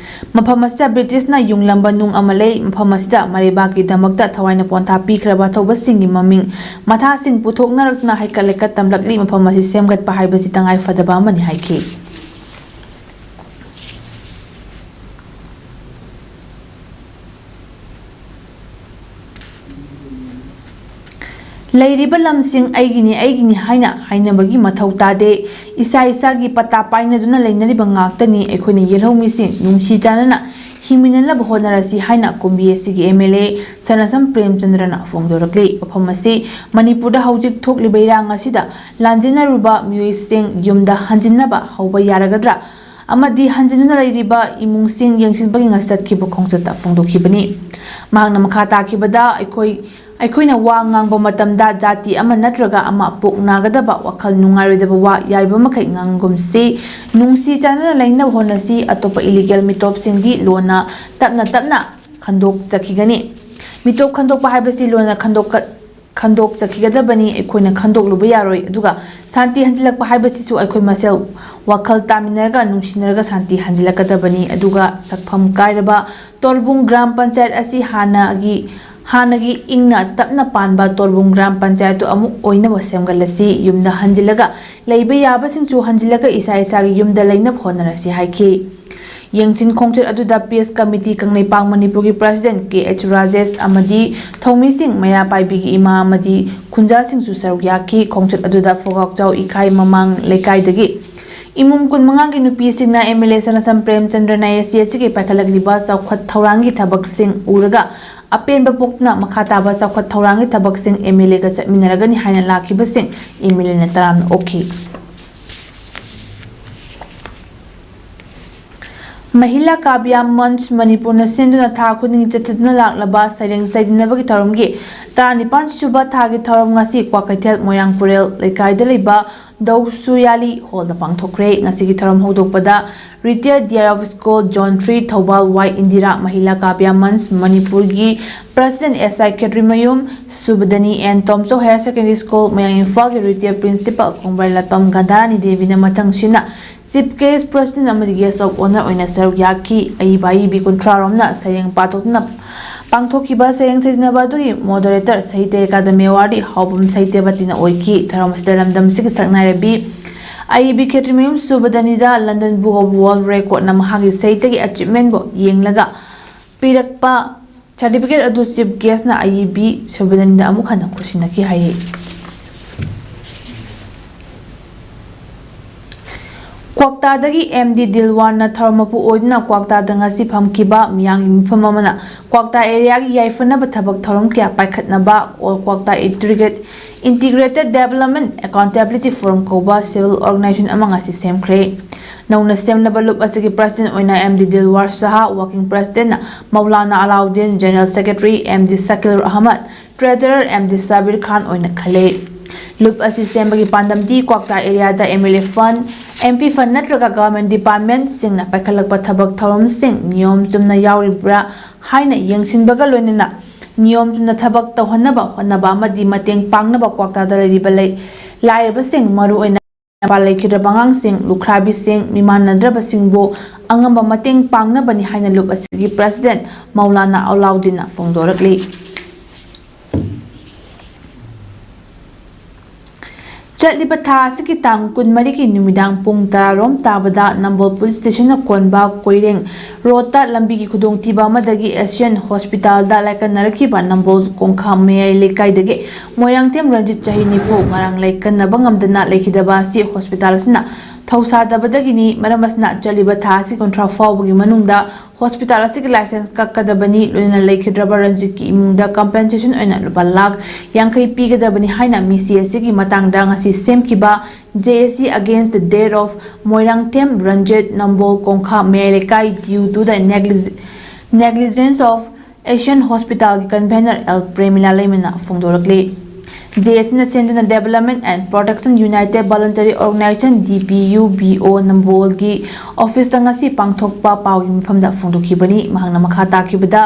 ꯃꯐꯝ ꯑꯁꯤꯗ ꯕ꯭ꯔꯤꯇꯤꯁꯅ ꯌꯨꯡꯂꯝꯕ ꯅꯨꯡ ꯑꯃ ꯂꯩ꯫ ꯃꯐꯝ ꯑꯁꯤꯗ ꯃꯔꯩꯕꯥꯛꯀꯤꯗꯃꯛꯇ ꯊꯋꯥꯏꯅ ꯄꯣꯟꯊꯥ ꯄꯤꯈ꯭ꯔꯕ ꯑꯊꯧꯕꯁꯤꯡꯒꯤ ꯃꯃꯤꯡ ꯃꯊꯥꯁꯤꯡ ꯄꯨꯊꯣꯛꯅꯔꯛꯇꯨꯅ ꯍꯩꯀꯠ ꯂꯩꯀꯠ ꯇꯝꯂꯛꯂꯤ꯫ ꯃꯐꯝ ꯑꯁꯤ ꯁꯦꯝꯒꯠꯄ ꯍꯥꯏꯕꯁꯤ ꯇꯉꯥꯏ ꯐꯗꯕ ꯑꯃꯅꯤ ꯍꯥꯏꯈꯤ꯫ ꯂꯩꯔꯤꯕ ꯂꯝꯁꯤꯡ ꯑꯩꯒꯤꯅꯤ, ꯑꯩꯒꯤꯅꯤ ꯍꯥꯏꯅ ꯍꯥꯏꯅꯕꯒꯤ ꯃꯊꯧ ꯇꯥꯗꯦ꯫ ꯏꯁꯥ ꯏꯁꯥꯒꯤ ꯄꯠꯇꯥ ꯄꯥꯏꯅꯗꯨꯅ ꯂꯩꯅꯔꯤꯕ ꯉꯥꯛꯇꯅꯤ꯫ ꯑꯩꯈꯣꯏꯅ ꯌꯦꯜꯍꯧꯃꯤꯁꯤꯡ ꯅꯨꯡꯁꯤ ꯆꯥꯟꯅꯅ ꯍꯤꯡꯃꯤꯟꯅꯅꯕ ꯍꯣꯠꯅꯔꯁꯤ ꯍꯥꯏꯅ ꯀꯨꯝꯕꯤ ꯑꯁꯤꯒꯤ ꯑꯦꯝ ꯑꯦꯜ ꯑꯦ ꯁꯅꯥꯁꯝ ꯄ꯭ꯔꯦꯝꯆꯟꯗ꯭ꯔꯅ ꯐꯣꯡꯗꯣꯔꯛꯂꯤ꯫ ꯃꯐꯝ ꯑꯁꯤ ꯃꯅꯤꯄꯨꯔꯗ ꯍꯧꯖꯤꯛ ꯊꯣꯛꯂꯤꯕ ꯏꯔꯥꯡ ꯑꯁꯤꯗ ꯂꯥꯟꯖꯦꯟꯅꯔꯨꯕ ꯃꯤꯑꯣꯏꯁꯤꯡ ꯌꯨꯝꯗ ꯍꯟꯖꯤꯟꯅꯕ ꯍꯧꯕ ꯌꯥꯔꯒꯗ꯭ꯔꯥ ꯑꯃꯗꯤ ꯍꯟꯖꯤꯟꯗꯨꯅ ꯂꯩꯔꯤꯕ ꯏꯃꯨꯡꯁꯤꯡ ꯌꯦꯡꯁꯤꯟꯕꯒꯤ ꯉꯁꯤ ꯆꯠꯈꯤꯕ ꯈꯣꯡꯆꯠꯇ ꯐꯣꯡꯗꯣꯛꯈꯤꯕꯅꯤ꯫ ꯃꯍꯥꯛꯅ ꯃꯈꯥ ꯇꯥꯈꯤꯕꯗ, ꯑꯩꯈꯣꯏ ꯑꯩꯈꯣꯏꯅ ꯋꯥ ꯉꯥꯡꯕ ꯃꯇꯝꯗ ꯖꯥꯇꯤ ꯑꯃ ꯅꯠꯇ꯭ꯔꯒ ꯑꯃ ꯄꯣꯛ ꯅꯥꯒꯗꯕ, ꯋꯥꯈꯜ ꯅꯨꯡꯉꯥꯏꯔꯣꯏꯗꯕ ꯋꯥ ꯌꯥꯔꯤꯕ ꯃꯈꯩ ꯉꯥꯡꯒꯨꯝꯁꯤ꯫ ꯅꯨꯡꯁꯤ ꯆꯥꯟꯅꯅ ꯂꯩꯅꯕ ꯍꯣꯠꯅꯁꯤ꯫ ꯑꯇꯣꯞꯄ ꯏꯂꯤꯒꯦꯜ ꯃꯤꯇꯣꯞꯁꯤꯡꯗꯤ ꯂꯣꯟꯅ ꯇꯞꯅ ꯇꯞꯅ ꯈꯟꯗꯣꯛꯆꯈꯤꯒꯅꯤ꯫ ꯃꯤꯇꯣꯞ ꯈꯟꯗꯣꯛꯄ ꯍꯥꯏꯕꯁꯤ ꯂꯣꯟꯅ ꯈꯟꯗꯣꯛꯀ-, ꯈꯟꯗꯣꯛꯆꯈꯤꯒꯗꯕꯅꯤ꯫ ꯑꯩꯈꯣꯏꯅ ꯈꯟꯗꯣꯛꯂꯨꯕ ꯌꯥꯔꯣꯏ꯫ ꯑꯗꯨꯒ ꯁꯥꯟꯇꯤ ꯍꯟꯖꯤꯜꯂꯛꯄ ꯍꯥꯏꯕꯁꯤꯁꯨ ꯑꯩꯈꯣꯏ ꯃꯁꯦꯜ ꯋꯥꯈꯜ ꯇꯥꯃꯤꯟꯅꯔꯒ, ꯅꯨꯡꯁꯤꯅꯔꯒ ꯁꯥꯟꯇꯤ ꯍꯟꯖꯤꯜꯂꯛꯀꯗꯕꯅꯤ꯫ ꯑꯗꯨꯒ ꯁꯛꯐꯝ ꯀꯥꯏꯔꯕ ꯇꯣꯜꯕꯨꯡ ꯒ꯭ꯔꯥꯝ ꯄꯟꯆꯥꯌꯠ ꯑꯁꯤ ꯍꯥꯟꯅꯒꯤ, ꯍꯥꯟꯅꯒꯤ ꯏꯪꯅ ꯇꯞꯅ ꯄꯥꯟꯕ ꯇꯣꯜꯕꯨꯡ ꯒ꯭ꯔꯥꯝ ꯄꯟꯆꯥꯌꯠꯇꯨ ꯑꯃꯨꯛ ꯑꯣꯏꯅꯕ ꯁꯦꯝꯒꯠꯂꯁꯤ꯫ ꯌꯨꯝꯗ ꯍꯟꯖꯤꯜꯂꯒ ꯂꯩꯕ ꯌꯥꯕꯁꯤꯡꯁꯨ ꯍꯟꯖꯤꯜꯂꯒ ꯏꯁꯥ ꯏꯁꯥꯒꯤ ꯌꯨꯝꯗ ꯂꯩꯅꯕ ꯍꯣꯠꯅꯔꯁꯤ ꯍꯥꯏꯈꯤ꯫ ꯌꯦꯡꯁꯤꯟ ꯈꯣꯡꯆꯠ ꯑꯗꯨꯗ ꯄꯤꯁ ꯀꯃꯤꯇꯤ ꯀꯪꯂꯩꯄꯥꯛ ꯃꯅꯤꯄꯨꯔꯒꯤ ꯄ꯭ꯔꯁꯤꯗꯦꯟꯠ ꯀꯦ ꯑꯩꯆ ꯔꯥꯖꯦꯁ ꯑꯃꯗꯤ ꯊꯧꯃꯤꯁꯤꯡ, ꯃꯩꯔꯥ ꯄꯥꯏꯕꯤꯒꯤ ꯏꯃꯥ ꯑꯃꯗꯤ ꯈꯨꯟꯖꯥꯁꯤꯡꯁꯨ ꯁꯔꯨꯛ ꯌꯥꯈꯤ꯫ ꯈꯣꯡꯆꯠ ꯑꯗꯨꯗ ꯐꯣꯒꯥꯛꯆꯥꯎ ꯏꯈꯥꯏ ꯃꯃꯥꯡ ꯂꯩꯀꯥꯏꯗꯒꯤ ꯏꯃꯨꯡ ꯀꯨꯟꯃꯉꯥꯒꯤ ꯅꯨꯄꯤꯁꯤꯡꯅ ꯑꯦꯝ ꯑꯦꯜ ꯑꯦ ꯁꯅꯥꯁꯝ ꯄ꯭ꯔꯦꯝꯆꯟꯗ꯭ꯔꯅ ꯑꯦ ꯁꯤ ꯑꯦꯁ ꯁꯤꯒꯤ ꯄꯥꯏꯈꯠꯂꯛꯂꯤꯕ ꯆꯥꯎꯈꯠ ꯊꯧꯔꯥꯡꯒꯤ ꯊꯕꯛꯁꯤꯡ ꯎꯔꯒ ꯑꯄꯦꯟꯕ ꯄꯣꯛꯇꯨꯅ ꯃꯈꯥ ꯇꯥꯕ ꯆꯥꯎꯈꯠ ꯊꯧꯔꯥꯡꯒꯤ ꯊꯕꯛꯁꯤꯡ ꯑꯦꯝ ꯑꯦꯜ ꯑꯦꯒ ꯆꯠꯃꯤꯟꯅꯔꯒꯅꯤ ꯍꯥꯏꯅ ꯂꯥꯛꯈꯤꯕꯁꯤꯡ ꯑꯦꯝ ꯑꯦꯜ ꯑꯦꯅ ꯇꯔꯥꯝꯅ ꯑꯣꯛꯈꯤ꯫ ꯃꯍꯤꯂꯥ ꯀꯥꯕ꯭ꯌꯥ ꯃꯟꯆ ꯃꯅꯤꯄꯨꯔꯅ ꯁꯤꯟꯗꯨꯅ ꯊꯥ ꯈꯨꯗꯤꯡꯒꯤ ꯆꯠꯊꯗꯨꯅ ꯂꯥꯛꯂꯕ ꯁꯩꯔꯦꯡ ꯁꯩꯗꯅꯕꯒꯤ ꯇꯔꯥꯅꯤꯄꯥꯟ ꯁꯨꯕ ꯊꯥꯒꯤ ꯊꯧꯔꯝ ꯉꯁꯤ ꯀ꯭ꯋꯥꯀꯩꯊꯦꯜ ꯃꯣꯏꯔꯥꯡꯄꯨꯔꯦꯜ ꯂꯩꯀꯥꯏꯗ ꯂꯩꯕ ꯗꯧꯁꯨꯌꯥꯂꯤ ꯍꯣꯜꯗ ꯄꯥꯡꯊꯣꯛꯈ꯭ꯔꯦ꯫ ꯉꯁꯤꯒꯤ ꯊꯧꯔꯝ ꯍꯧꯗꯣꯛꯄꯗ retired D I of school zone three Thoubal Y Indira Mahila Kabya Manch ꯃꯅꯤꯄꯨꯔꯒꯤ ꯄ꯭ꯔꯁꯤꯗꯦꯟ ꯑꯦꯁ ꯑꯥꯏ ꯈꯦꯇ꯭ꯔꯤꯃꯌꯨꯝ ꯁꯨꯕꯗꯅꯤ N Tomchou higher secondary school Mayang ꯏꯝꯐꯥꯜꯒꯤ ꯔꯤꯇꯥꯌꯔ ꯄ꯭ꯔꯤꯟꯁꯤꯄꯥꯜ ꯀꯣꯡꯕ꯭ꯔꯥꯏ ꯂꯥꯠꯄꯝ ꯒꯟꯙꯥꯔꯥꯅꯤ ꯗꯦꯕꯤꯅ ꯃꯊꯪꯁꯤꯅ ꯆꯤꯐ ꯒꯦꯁ ꯄ꯭ꯔꯁꯤꯗꯦꯟ ꯑꯃꯗꯤ ꯒꯦꯁ ꯑꯣꯐ ꯑꯣꯅꯔ ꯑꯣꯏꯅ ꯁꯔꯨꯛ ꯌꯥꯈꯤ꯫ ꯑꯏꯕ ꯑꯏꯕꯤ ꯀꯨꯟꯊ꯭ꯔꯥ ꯔꯣꯝꯅ ꯁꯩꯔꯦꯡ ꯄꯥꯊꯣꯛꯇꯨꯅ ꯄꯥꯡꯊꯣꯛꯈꯤꯕ ꯁꯩꯔꯦꯡ ꯁꯩꯗꯅꯕ ꯑꯗꯨꯒꯤ ꯃꯣꯗꯔꯦꯇꯔ ꯁꯥꯍꯤꯇ꯭ꯌ ꯑꯦꯀꯥꯗꯃꯤ ꯑꯦꯋꯥꯔꯗꯤ ꯍꯥꯎꯕꯝ ꯁꯥꯍꯤꯇ꯭ꯌꯕꯇꯤꯅ ꯑꯣꯏꯈꯤ꯫ ꯊꯧꯔꯝ ꯑꯁꯤꯗ ꯂꯝꯗꯝꯁꯤꯒꯤ ꯁꯛꯅꯥꯏꯔꯕꯤ ꯑꯏꯕꯤ ꯈꯦꯇ꯭ꯔꯤꯃꯌꯨꯝ ꯁꯨꯕꯗꯅꯤꯗ ꯂꯟꯗꯟ ꯕꯨꯛ ꯑꯣꯐ ꯋꯥꯔꯜ ꯔꯦꯀꯣꯔꯗꯅ ꯃꯍꯥꯛꯀꯤ ꯁꯥꯍꯤꯇ꯭ꯌꯒꯤ ꯑꯦꯆꯤꯚꯃꯦꯟꯕꯨ ꯌꯦꯡꯂꯒ ꯄꯤꯔꯛꯄ ꯁꯥꯔꯇꯤꯐꯤꯀꯦꯠ ꯑꯗꯨ ꯆꯤꯐ ꯒꯦꯁꯅ ꯑꯏꯕꯤ ꯁꯨꯕꯗꯅꯤꯗ ꯑꯃꯨꯛ ꯍꯟꯅ ꯈꯨꯠꯁꯤꯟꯅꯈꯤ ꯍꯥꯏꯔꯤ꯫ ꯀ꯭ꯋꯥꯛꯇꯥꯗꯒꯤ ꯑꯦꯝ ꯗꯤ ꯗꯤꯜꯋꯥꯔꯅ ꯊꯧꯔꯝ ꯃꯄꯨ ꯑꯣꯏꯗꯨꯅ ꯀ꯭ꯋꯥꯛꯇꯥꯗ ꯉꯁꯤ ꯐꯝꯈꯤꯕ ꯃꯤꯌꯥꯝꯒꯤ ꯃꯤꯐꯝ ꯑꯃꯅ ꯀ꯭ꯋꯥꯛꯇꯥ ꯑꯦꯔꯤꯌꯥꯒꯤ ꯌꯥꯏꯐꯅꯕ ꯊꯕꯛ ꯊꯧꯔꯝ ꯀꯌꯥ ꯄꯥꯏꯈꯠꯅꯕ All Kwakta Integrate-, Integrated Development Accountability Forum ꯀꯧꯕ ꯁꯤꯚꯤꯜ ꯑꯣꯔꯒꯅꯥꯏꯖꯦꯁꯟ ꯑꯃ ꯉꯁꯤ ꯁꯦꯝꯈ꯭ꯔꯦ꯫ ꯅꯧꯅ ꯁꯦꯝꯂꯕ ꯂꯨꯞ ꯑꯁꯤꯒꯤ ꯄ꯭ꯔꯁꯤꯗꯦꯟ ꯑꯣꯏꯅ M D Dilwar Shah, working ꯄ꯭ꯔꯁꯤꯗꯦꯟꯅ Maulana Alauddin, general secretary M D Shakil Ahmad, treasurer M D Sabir Khan ꯑꯣꯏꯅ ꯈꯜꯂꯦ꯫ ꯂꯨꯞ ꯑꯁꯤ ꯁꯦꯝꯕꯒꯤ ꯄꯥꯟꯗꯝꯗꯤ ꯀ꯭ꯋꯥꯛꯇꯥ ꯑꯦꯔꯤꯌꯥꯗ M L A fund, M P fund ꯅꯠꯇ꯭ꯔꯒ ꯒꯚꯔꯟꯃꯦꯟꯠ ꯗꯤꯄꯥꯔꯠꯃꯦꯟꯠꯁꯤꯡꯅ ꯄꯥꯏꯈꯠꯂꯛꯄ ꯊꯕꯛ ꯊꯧꯔꯝꯁꯤꯡ ꯅꯤꯌꯣꯝ ꯆꯨꯝꯅ ꯌꯥꯎꯔꯤꯕ꯭ꯔꯥ ꯍꯥꯏꯅ ꯌꯦꯡꯁꯤꯟꯕꯒ ꯂꯣꯏꯅꯅ ꯅꯤꯌꯣꯝ ꯆꯨꯝꯅ ꯊꯕꯛ ꯇꯧꯍꯟꯅꯕ ꯍꯣꯠꯅꯕ ꯑꯃꯗꯤ ꯃꯇꯦꯡ ꯄꯥꯡꯅꯕ ꯀ꯭ꯋꯥꯛꯇꯥꯗ ꯂꯩꯔꯤꯕ ꯂꯩ-, ꯂꯥꯏꯔꯕꯁꯤꯡ, ꯃꯔꯨꯑꯣꯏꯅ ꯃꯄꯥꯟ ꯂꯩꯈꯤꯗ꯭ꯔꯕ ꯑꯉꯥꯡꯁꯤꯡ, ꯂꯨꯈ꯭ꯔꯥꯕꯤꯁꯤꯡ, ꯃꯤꯃꯥꯟꯅꯗ꯭ꯔꯕꯁꯤꯡꯕꯨ ꯑꯉꯝꯕ ꯃꯇꯦꯡ ꯄꯥꯡꯅꯕꯅꯤ ꯍꯥꯏꯅ ꯂꯨꯞ ꯑꯁꯤꯒꯤ ꯄ꯭ꯔꯁꯤꯗꯦꯟꯠ ꯃꯧꯂꯥꯅꯥ ꯑꯂꯥꯎꯗꯤꯟꯅ ꯐꯣꯡꯗꯣꯔꯛꯂꯤ꯫ ꯆꯠꯂꯤꯕ ꯊꯥ ꯑꯁꯤꯒꯤ ꯇꯥꯡ ꯀꯨꯟꯃꯔꯤꯒꯤ ꯅꯨꯃꯤꯗꯥꯡ ꯄꯨꯡ ꯇꯔꯥ ꯔꯣꯝ ꯇꯥꯕꯗ ꯅꯝꯕꯣꯜ ꯄꯨꯂꯤꯁ ꯁ꯭ꯇꯦꯁꯟꯅ ꯀꯣꯟꯕ ꯀꯣꯏꯔꯦꯡ ꯔꯣꯗꯇ ꯂꯝꯕꯤꯒꯤ ꯈꯨꯗꯣꯡꯊꯤꯕ ꯑꯃꯗꯒꯤ ꯑꯦꯁꯤꯌꯥꯟ ꯍꯣꯁꯄꯤꯇꯥꯜꯗ ꯂꯥꯏꯀꯠꯅꯔꯛꯈꯤꯕ ꯅꯝꯕꯣꯜ ꯀꯣꯡꯈꯥ ꯃꯌꯥꯏ ꯂꯩꯀꯥꯏꯗꯒꯤ ꯃꯣꯏꯔꯥꯡꯊꯦꯝ ꯔꯟꯖꯤꯠ, ꯆꯍꯤ ꯅꯤꯐꯨ, ꯉꯔꯥꯡ ꯂꯥꯏꯀꯠꯅꯕ ꯉꯝꯗꯅ ꯂꯩꯈꯤꯗꯕ ꯑꯁꯤ ꯍꯣꯁꯄꯤꯇꯥꯜ ꯑꯁꯤꯅ ꯊꯧꯁꯥꯗꯕꯗꯒꯤꯅꯤ꯫ ꯃꯔꯝ ꯑꯁꯤꯅ ꯆꯠꯂꯤꯕ ꯊꯥ ꯑꯁꯤ ꯀꯨꯟꯊ꯭ꯔꯥ ꯐꯥꯎꯕꯒꯤ ꯃꯅꯨꯡꯗ ꯍꯣꯁꯄꯤꯇꯥꯜ ꯑꯁꯤꯒꯤ ꯂꯥꯏꯁꯦꯟꯁ ꯀꯛꯀꯗꯕꯅꯤ꯫ ꯂꯣꯏꯅꯅ ꯂꯩꯈꯤꯗ꯭ꯔꯕ ꯔꯟꯖꯤꯠꯀꯤ ꯏꯃꯨꯡꯗ ꯀꯝꯄꯦꯟꯁꯦꯁꯟ ꯑꯣꯏꯅ ꯂꯨꯄꯥ ꯂꯥꯈ ꯌꯥꯡꯈꯩ ꯄꯤꯒꯗꯕꯅꯤ ꯍꯥꯏꯅ ꯃꯤꯁꯤ ꯑꯁꯤꯒꯤ ꯃꯇꯥꯡꯗ ꯉꯁꯤ ꯁꯦꯝꯈꯤꯕ J A C Against the Death of Moirangthem Ranjit, ꯅꯝꯕꯣꯜ ꯀꯣꯡꯈꯥ ꯃꯌꯥꯏ ꯂꯩꯀꯥꯏ, Due to the Neglig-, Negligence of Asian Hospitalꯒꯤ ꯀꯟꯚꯦꯅꯔ ꯑꯦꯜ ꯄ꯭ꯔꯦꯃꯤꯂꯥ ꯂꯩꯃꯅ ꯐꯣꯡꯗꯣꯔꯛꯂꯤ꯫ ꯖꯦ ꯑꯦꯁꯤꯅ ꯁꯦꯝꯗꯨꯅ Development and Protection United Voluntary Organization, D P U V O, ꯅꯝꯕꯣꯜꯒꯤ ꯑꯣꯐꯤꯁꯇ ꯉꯁꯤ ꯄꯥꯡꯊꯣꯛꯄ ꯄꯥꯎꯒꯤ ꯃꯤꯐꯝꯗ ꯐꯣꯡꯗꯣꯛꯈꯤꯕꯅꯤ꯫ ꯃꯍꯥꯛꯅ ꯃꯈꯥ ꯇꯥꯈꯤꯕꯗ,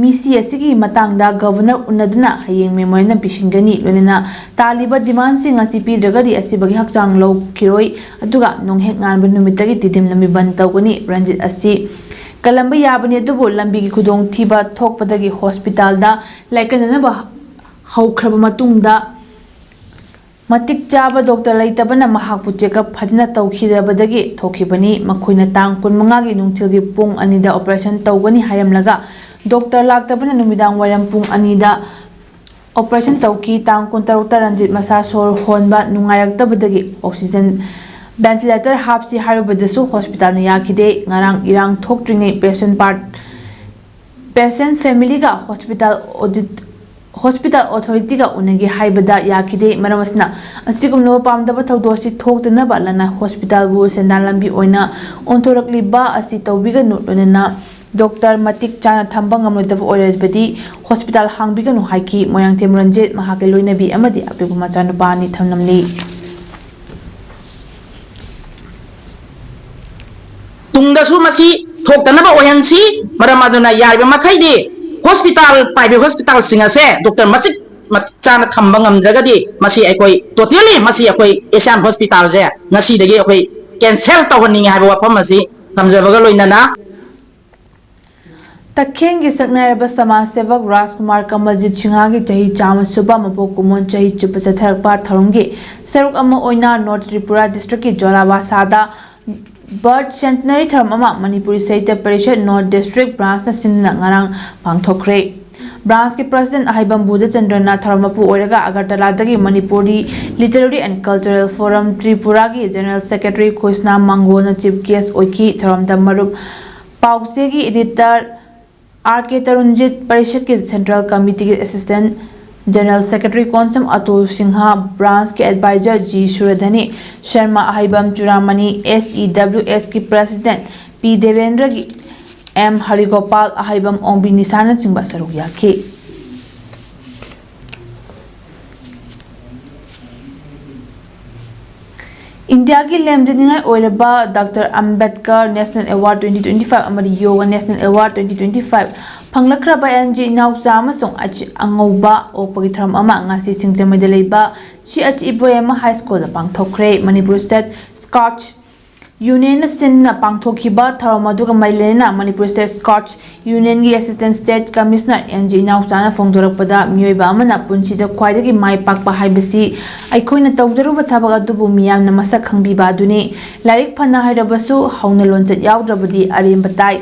ꯃꯤꯁꯤ ꯑꯁꯤꯒꯤ ꯃꯇꯥꯡꯗ ꯒꯕꯔꯅꯔ ꯎꯅꯗꯨꯅ ꯍꯌꯦꯡ ꯃꯦꯃꯣꯔꯦꯟꯗꯝ ꯄꯤꯁꯤꯟꯒꯅꯤ꯫ ꯂꯣꯏꯅꯅ ꯇꯥꯜꯂꯤꯕ ꯗꯤꯃꯥꯟꯁꯤꯡ ꯑꯁꯤ ꯄꯤꯗ꯭ꯔꯒꯗꯤ ꯑꯁꯤꯕꯒꯤ ꯍꯛꯆꯥꯡ ꯂꯧꯈꯤꯔꯣꯏ, ꯑꯗꯨꯒ ꯅꯣꯡꯍꯦꯛ ꯉꯥꯟꯕ ꯅꯨꯃꯤꯠꯇꯒꯤ ꯇꯤꯗꯤꯝ ꯂꯝꯕꯤ ꯕꯟ ꯇꯧꯒꯅꯤ꯫ ꯔꯟꯖꯤꯠ ꯑꯁꯤ ꯀꯜꯂꯝꯕ ꯌꯥꯕꯅꯤ, ꯑꯗꯨꯕꯨ ꯂꯝꯕꯤꯒꯤ ꯈꯨꯗꯣꯡꯊꯤꯕ ꯊꯣꯛꯄꯗꯒꯤ ꯍꯣꯁꯄꯤꯇꯥꯜꯗ ꯂꯥꯏꯀꯠꯅꯅꯕ ꯍꯧꯈ꯭ꯔꯕ ꯃꯇꯨꯡꯗ ꯃꯇꯤꯛ ꯆꯥꯕ ꯗꯣꯛꯇꯔ ꯂꯩꯇꯕꯅ ꯃꯍꯥꯛꯄꯨ ꯆꯦꯛꯑꯞ ꯐꯖꯅ ꯇꯧꯈꯤꯗꯕꯗꯒꯤ ꯊꯣꯛꯈꯤꯕꯅꯤ꯫ ꯃꯈꯣꯏꯅ ꯇꯥꯡ ꯀꯨꯟꯃꯉꯥꯒꯤ ꯅꯨꯡꯊꯤꯜꯒꯤ ꯄꯨꯡ ꯑꯅꯤꯗ ꯑꯣꯄꯔꯦꯁꯟ ꯇꯧꯒꯅꯤ ꯍꯥꯏꯔꯝꯂꯒ ꯗꯣꯛꯇꯔ ꯂꯥꯛꯇꯕꯅ ꯅꯨꯃꯤꯗꯥꯡ ꯋꯥꯏꯔꯝ ꯄꯨꯡ ꯑꯅꯤꯗ ꯑꯣꯄꯔꯦꯁꯟ ꯇꯧꯈꯤ꯫ ꯇꯥꯡ ꯀꯨꯟꯇꯔꯨꯛꯇ ꯔꯟꯖꯤꯠ ꯃꯁꯥ ꯁꯣꯔ ꯍꯣꯟꯕ ꯅꯨꯡꯉꯥꯏꯔꯛꯇꯕꯗꯒꯤ ꯑꯣꯛꯁꯤꯖꯦꯟ ꯚꯦꯟꯇꯤꯂꯦꯇꯔ ꯍꯥꯞꯁꯤ ꯍꯥꯏꯔꯨꯕꯗꯁꯨ ꯍꯣꯁꯄꯤꯇꯥꯜꯅ ꯌꯥꯈꯤꯗꯦ꯫ ꯉꯔꯥꯡ ꯏꯔꯥꯡ ꯊꯣꯛꯇ꯭ꯔꯤꯉꯩ ꯄꯦꯁꯦꯟ ꯄꯥꯔꯠ ꯄꯦꯁꯦꯟ ꯐꯦꯃꯤꯂꯤꯒ ꯍꯣꯁꯄꯤꯇꯥꯜ ꯑꯣꯗꯤꯠ ꯍꯣꯁꯄꯤꯇꯥꯜ ꯑꯣꯊꯣꯔꯤꯇꯤꯒ ꯎꯅꯒꯦ ꯍꯥꯏꯕꯗ ꯌꯥꯈꯤꯗꯦ꯫ ꯃꯔꯝ ꯑꯁꯤꯅ, ꯑꯁꯤꯒꯨꯝꯂꯕ ꯄꯥꯝꯗꯕ ꯊꯧꯗꯣꯛ ꯑꯁꯤ ꯊꯣꯛꯇꯅꯕ ꯂꯅꯥꯏ ꯍꯣꯁꯄꯤꯇꯥꯜꯕꯨ ꯁꯦꯟꯗꯥꯟ ꯂꯝꯕꯤ ꯑꯣꯏꯅ ꯑꯣꯟꯊꯣꯔꯛꯂꯤꯕ ꯑꯁꯤ ꯇꯧꯕꯤꯒꯅꯨ, ꯂꯣꯏꯅꯅ ꯗꯣꯛꯇꯔ ꯃꯇꯤꯛ ꯆꯥꯅ ꯊꯝꯕ ꯉꯝꯂꯣꯏꯗꯕ ꯑꯣꯏꯔꯕꯗꯤ ꯍꯣꯁꯄꯤꯇꯥꯜ ꯍꯥꯡꯕꯤꯒꯅꯨ ꯍꯥꯏꯈꯤ꯫ ꯃꯣꯏꯔꯥꯡꯊꯦꯝ ꯔꯟꯖꯤꯠ, ꯃꯍꯥꯛꯀꯤ ꯂꯣꯏꯅꯕꯤ ꯑꯃꯗꯤ ꯑꯄꯤꯛꯄ ꯃꯆꯥꯅꯨꯄꯥ ꯑꯅꯤ ꯊꯝꯂꯝꯂꯤ꯫ ꯇꯨꯡꯗꯁꯨ ꯃꯁꯤ ꯊꯣꯛꯇꯅꯕ ꯑꯣꯏꯍꯟꯁꯤ꯫ ꯃꯔꯝ ꯑꯗꯨꯅ ꯌꯥꯔꯤꯕ ꯃꯈꯩꯗꯤ ꯍꯣꯁꯄꯤꯇꯥꯜ, ꯄ꯭ꯔꯥꯏꯚꯦꯠ ꯍꯣꯁꯄꯤꯇꯥꯜꯁꯤꯡ ꯑꯁꯦ ꯗꯣꯛꯇꯔ ꯃꯇꯤꯛ ꯆꯥꯅ ꯊꯝꯕ ꯉꯝꯗ꯭ꯔꯒꯗꯤ ꯃꯁꯤ ꯑꯩꯈꯣꯏ ꯇꯣꯇꯦꯜꯂꯤ, ꯃꯁꯤ ꯑꯩꯈꯣꯏ ꯑꯦꯁꯤꯌꯥꯟ ꯍꯣꯁꯄꯤꯇꯥꯜꯁꯦ ꯉꯁꯤꯗꯒꯤ ꯑꯩꯈꯣꯏ ꯀꯦꯟꯁꯦꯜ ꯇꯧꯍꯟꯅꯤꯡꯉꯤ ꯍꯥꯏꯕ ꯋꯥꯐꯝ ꯑꯁꯤ ꯊꯝꯖꯕꯒ ꯂꯣꯏꯅꯅ, ꯇꯈꯦꯜꯒꯤ ꯁꯛꯅꯥꯏꯔꯕ ꯁꯃꯥꯖ ꯁꯦꯕꯛ ꯔꯥꯖꯀꯨꯃꯥꯔ ꯀꯃꯜꯖꯤꯠ ꯁꯤꯡꯍꯒꯤ ꯆꯍꯤ ꯆꯥꯝꯃ ꯁꯨꯕ ꯃꯄꯣꯛ ꯀꯨꯝꯑꯣꯟ ꯆꯍꯤ ꯆꯨꯞꯄ ꯆꯠꯊꯔꯛꯄ ꯊꯧꯔꯝꯒꯤ ꯁꯔꯨꯛ ꯑꯃ ꯑꯣꯏꯅ ꯅꯣꯔꯠ ꯇ꯭ꯔꯤꯄꯨꯔꯥ ꯗꯤꯁꯇ꯭ꯔꯤꯛꯀꯤ ꯖꯣꯂꯥꯕꯥꯁꯥꯗ ꯕꯔꯠ ꯁꯦꯟꯇꯅꯔꯤ ꯊꯧꯔꯝ ꯑꯃ ꯃꯅꯤꯄꯨꯔꯤ ꯁꯥꯍꯤꯇ꯭ꯌ ꯄꯔꯤꯁꯠ ꯅꯣꯔꯠ ꯗꯤꯁꯇ꯭ꯔꯤꯛ ꯕ꯭ꯔꯥꯟꯁꯅ ꯁꯤꯟꯗꯨꯅ ꯉꯔꯥꯡ ꯄꯥꯡꯊꯣꯛꯈ꯭ꯔꯦ꯫ ꯕ꯭ꯔꯥꯟꯁꯀꯤ ꯄ꯭ꯔꯁꯤꯗꯦꯟꯠ ꯑꯍꯩꯕꯝ ꯕꯨꯙꯆꯟꯗ꯭ꯔꯅ ꯊꯧꯔꯝ ꯃꯄꯨ ꯑꯣꯏꯔꯒ ꯑꯒꯔꯇꯂꯥꯗꯒꯤ Manipuri literary and cultural forum ꯇ꯭ꯔꯤꯄꯨꯔꯥꯒꯤ ꯖꯦꯅꯔꯦꯜ ꯁꯦꯀ꯭ꯔꯦꯇꯔꯤ ꯀ꯭ꯔꯤꯁꯅꯥ ꯃꯪꯒꯣꯜꯅ ꯆꯤꯐ ꯒꯦꯁ꯭ꯠ ꯑꯣꯏꯈꯤ꯫ ꯊꯧꯔꯝꯗ ꯃꯔꯨꯞ ꯄꯥꯎꯆꯦꯒꯤ ꯏꯗꯤꯇꯔ ꯑꯥꯔ ꯀꯦ ꯇꯔꯨꯟꯖꯤꯠ, ꯄꯔꯤꯁꯠꯀꯤ ꯁꯦꯟꯇ꯭ꯔꯦꯜ ꯀꯃꯤꯇꯤꯒꯤ assistant general secretary Konsam Atul Singh, ꯕ꯭ꯔꯥꯟꯁꯀꯤ advisor G Surdhani Sharma, Aheibam Churamani, S E W ꯑꯦꯁꯀꯤ ꯄ꯭ꯔꯁꯤꯗꯦꯟꯠ ꯄꯤ ꯗꯦꯕꯦꯟꯗ꯭ꯔꯒꯤ ꯑꯦꯝ ꯍꯔꯤꯒꯣꯄꯥꯜ, ꯑꯍꯩꯕꯝ ꯑꯣꯡꯕꯤ ꯅꯤꯁꯥꯅꯆꯤꯡꯕ ꯁꯔꯨꯛ ꯌꯥꯈꯤ꯫ ꯏꯟꯗꯤꯌꯥꯒꯤ ꯂꯦꯝꯖꯅꯤꯡꯉꯥꯏ ꯑꯣꯏꯔꯕ doctor Ambedkar national award twenty twenty five ꯑꯃꯗꯤ yoga national award twenty twenty five ꯐꯪꯂꯛꯈ꯭ꯔꯕ and G ꯏꯅꯥꯎꯆꯥ ꯑꯃꯁꯨꯡ ꯑꯆꯤ ꯑꯉꯧꯕ ꯑꯣꯛꯄꯒꯤ ꯊꯧꯔꯝ ꯑꯃ ꯉꯁꯤ ꯁꯤꯡꯖꯃꯩꯗ ꯂꯩꯕ ꯁꯤ ꯑꯆꯤ ꯏꯕꯣꯌꯥꯏꯃ ꯍꯥꯏ ꯁ꯭ꯀꯨꯜꯗ ꯄꯥꯡꯊꯣꯛꯈ꯭ꯔꯦ꯫ ꯃꯅꯤꯄꯨꯔ ꯁ꯭ꯇꯦꯠ ꯁ꯭ꯀꯥꯎꯠꯁ ꯌꯨꯅꯤꯌꯟꯅ ꯁꯤꯟꯅ ꯄꯥꯡꯊꯣꯛꯈꯤꯕ ꯊꯧꯔꯝ ꯑꯗꯨꯒ ꯃꯔꯤ ꯂꯩꯅꯅ ꯃꯅꯤꯄꯨꯔ ꯁ꯭ꯇꯦꯠ ꯁ꯭ꯀꯥꯎꯠꯁ ꯌꯨꯅꯤꯌꯟꯒꯤ assistant state commissioner N G ꯏꯅꯥꯎꯆꯥꯅ ꯐꯣꯡꯗꯣꯔꯛꯄꯗ, ꯃꯤꯑꯣꯏꯕ ꯑꯃꯅ ꯄꯨꯟꯁꯤꯗ ꯈ꯭ꯋꯥꯏꯗꯒꯤ ꯃꯥꯏ ꯄꯥꯛꯄ ꯍꯥꯏꯕꯁꯤ ꯑꯩꯈꯣꯏꯅ ꯇꯧꯖꯔꯨꯕ ꯊꯕꯛ ꯑꯗꯨꯕꯨ ꯃꯤꯌꯥꯝꯅ ꯃꯁꯛ ꯈꯪꯕꯤꯕ ꯑꯗꯨꯅꯤ꯫ ꯂꯥꯏꯔꯤꯛ ꯐꯅ ꯍꯩꯔꯕꯁꯨ ꯍꯧꯅ ꯂꯣꯟꯆꯠ ꯌꯥꯎꯗ꯭ꯔꯕꯗꯤ ꯑꯔꯦꯝꯕ ꯇꯥꯏ꯫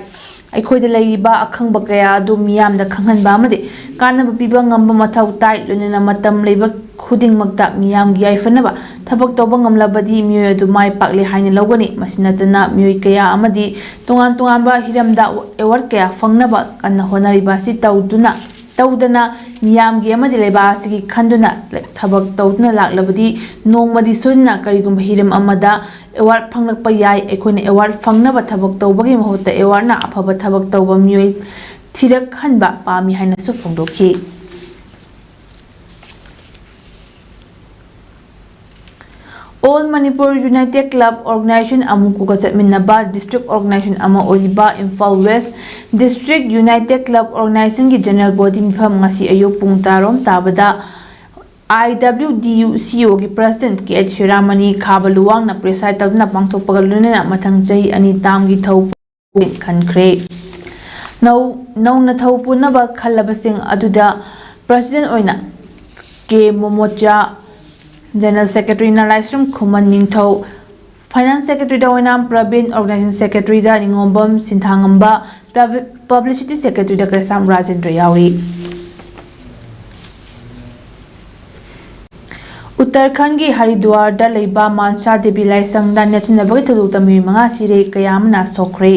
ꯑꯩꯈꯣꯏꯗ ꯂꯩꯔꯤꯕ ꯑꯈꯪꯕ ꯀꯌꯥ ꯑꯗꯨ ꯃꯤꯌꯥꯝꯗ ꯈꯪꯍꯟꯕ ꯑꯃꯗꯤ ꯀꯥꯟꯅꯕ ꯄꯤꯕ ꯉꯝꯕ ꯃꯊꯧ ꯇꯥꯏ꯫ ꯂꯣꯏꯅꯅ ꯃꯇꯝ ꯂꯩꯕ ꯈꯨꯗꯤꯡꯃꯛꯇ ꯃꯤꯌꯥꯝꯒꯤ ꯌꯥꯏꯐꯅꯕ ꯊꯕꯛ ꯇꯧꯕ ꯉꯝꯂꯕꯗꯤ ꯃꯤꯑꯣꯏ ꯑꯗꯨ ꯃꯥꯏ ꯄꯥꯛꯂꯦ ꯍꯥꯏꯅ ꯂꯧꯒꯅꯤ꯫ ꯃꯁꯤ ꯅꯠꯇꯅ ꯃꯤꯑꯣꯏ ꯀꯌꯥ ꯑꯃꯗꯤ ꯇꯣꯉꯥꯟ ꯇꯣꯉꯥꯟꯕ ꯍꯤꯔꯝꯗ ꯑꯦꯋꯥꯔꯗ ꯀꯌꯥ ꯐꯪꯅꯕ ꯀꯟꯅ ꯍꯣꯠꯅꯔꯤꯕ ꯑꯁꯤ ꯇꯧꯗꯨꯅ, ꯇꯧꯗꯅ ꯃꯤꯌꯥꯝꯒꯤ ꯑꯃꯗꯤ ꯂꯩꯕꯥꯛ ꯑꯁꯤꯒꯤ ꯈꯟꯗꯨꯅ ꯊꯕꯛ ꯇꯧꯗꯨꯅ ꯂꯥꯛꯂꯕꯗꯤ ꯅꯣꯡꯃꯗꯤ ꯁꯣꯏꯗꯅ ꯀꯔꯤꯒꯨꯝꯕ ꯍꯤꯔꯝ ꯑꯃꯗ ꯑꯦꯋꯥꯔꯗ ꯐꯪꯂꯛꯄ ꯌꯥꯏ꯫ ꯑꯩꯈꯣꯏꯅ ꯑꯦꯋꯥꯔꯗ ꯐꯪꯅꯕ ꯊꯕꯛ ꯇꯧꯕꯒꯤ ꯃꯍꯨꯠꯇ ꯑꯦꯋꯥꯔꯗꯅ ꯑꯐꯕ ꯊꯕꯛ ꯇꯧꯕ ꯃꯤꯑꯣꯏ ꯊꯤꯔꯛꯍꯟꯕ ꯄꯥꯝꯃꯤ ꯍꯥꯏꯅꯁꯨ ꯐꯣꯡꯗꯣꯛꯈꯤ꯫ All Manipur United Club Organization, ꯑꯃꯨꯀꯨꯒ ꯆꯠꯃꯤꯟꯅꯕ ꯗꯤꯁꯇ꯭ꯔꯤꯛ ꯑꯣꯔꯒꯅꯥꯏꯖꯦꯁꯟ ꯑꯃ ꯑꯣꯏꯔꯤꯕ Imphal west district united club ꯑꯣꯔꯒꯅꯥꯏꯖꯦꯁꯟꯒꯤ ꯖꯦꯅꯔꯦꯜ ꯕꯣꯗꯤ ꯃꯤꯐꯝ ꯉꯁꯤ ꯑꯌꯨꯛ ꯄꯨꯡ ꯇꯔꯥꯔꯣꯝ ꯇꯥꯕꯗ ꯑꯥꯏ ꯗꯕ꯭ꯂꯤꯎ ꯗꯤ ꯌꯨ ꯁꯤ ꯑꯣꯒꯤ ꯄ꯭ꯔꯁꯤꯗꯦꯟꯠ ꯀꯦ ꯑꯩꯆ ꯍꯤꯔꯥꯃꯅꯤ ꯈꯥꯕ ꯂꯨꯋꯥꯡꯅ ꯄ꯭ꯔꯦꯁꯥꯏꯗ ꯇꯧꯗꯨꯅ ꯄꯥꯡꯊꯣꯛꯄꯒ ꯂꯣꯏꯅꯅ ꯃꯊꯪ ꯆꯍꯤ ꯑꯅꯤ ꯇꯥꯝꯒꯤ ꯊꯧ ꯈꯟꯈ꯭ꯔꯦ꯫ ꯅꯧ-, ꯅꯧꯅ ꯊꯧ ꯄꯨꯅꯕ ꯈꯜꯂꯕꯁꯤꯡ ꯑꯗꯨꯗ ꯄ꯭ꯔꯁꯤꯗꯦꯟꯠ ꯑꯣꯏꯅ ꯀꯦ ꯃꯣꯃꯣꯆꯥ, ꯖꯦꯅꯔꯦꯜ ꯁꯦꯀ꯭ꯔꯦꯇꯔꯤꯅ ꯂꯥꯏꯁ꯭ꯔꯝ ꯈꯨꯃꯟ ꯅꯤꯡꯊꯧ, ꯐꯥꯏꯅꯥꯟꯁ ꯁꯦꯀ꯭ꯔꯦꯇꯔꯤꯗ ꯑꯣꯏꯅ ꯄ꯭ꯔꯕꯤꯟ, ꯑꯣꯔꯒꯅꯥꯏꯖꯦꯁꯟ ꯁꯦꯀ꯭ꯔꯦꯇꯔꯤꯗ ꯅꯤꯉꯣꯝꯕꯝ ꯁꯤꯟꯊꯥꯉꯝꯕ, ꯄꯕ꯭ꯂꯤꯁꯤꯇꯤ ꯁꯦꯀ꯭ꯔꯦꯇꯔꯤꯗ ꯀꯩꯁꯥꯝ ꯔꯥꯖꯦꯟꯗ꯭ꯔ ꯌꯥꯎꯔꯤ꯫ ꯎꯠꯇꯔꯈꯟꯒꯤ ꯍꯔꯤꯗ꯭ꯋꯥꯔꯗ ꯂꯩꯕ ꯃꯥꯟꯁꯥ ꯗꯦꯕꯤ ꯂꯥꯏꯁꯪꯗ ꯅꯦꯠꯁꯤꯟꯅꯕꯒꯤ ꯊꯧꯗꯣꯛꯇ ꯃꯤꯑꯣꯏ ꯃꯉꯥ ꯁꯤꯔꯦ, ꯀꯌꯥ ꯑꯃꯅ ꯁꯣꯛꯈ꯭ꯔꯦ꯫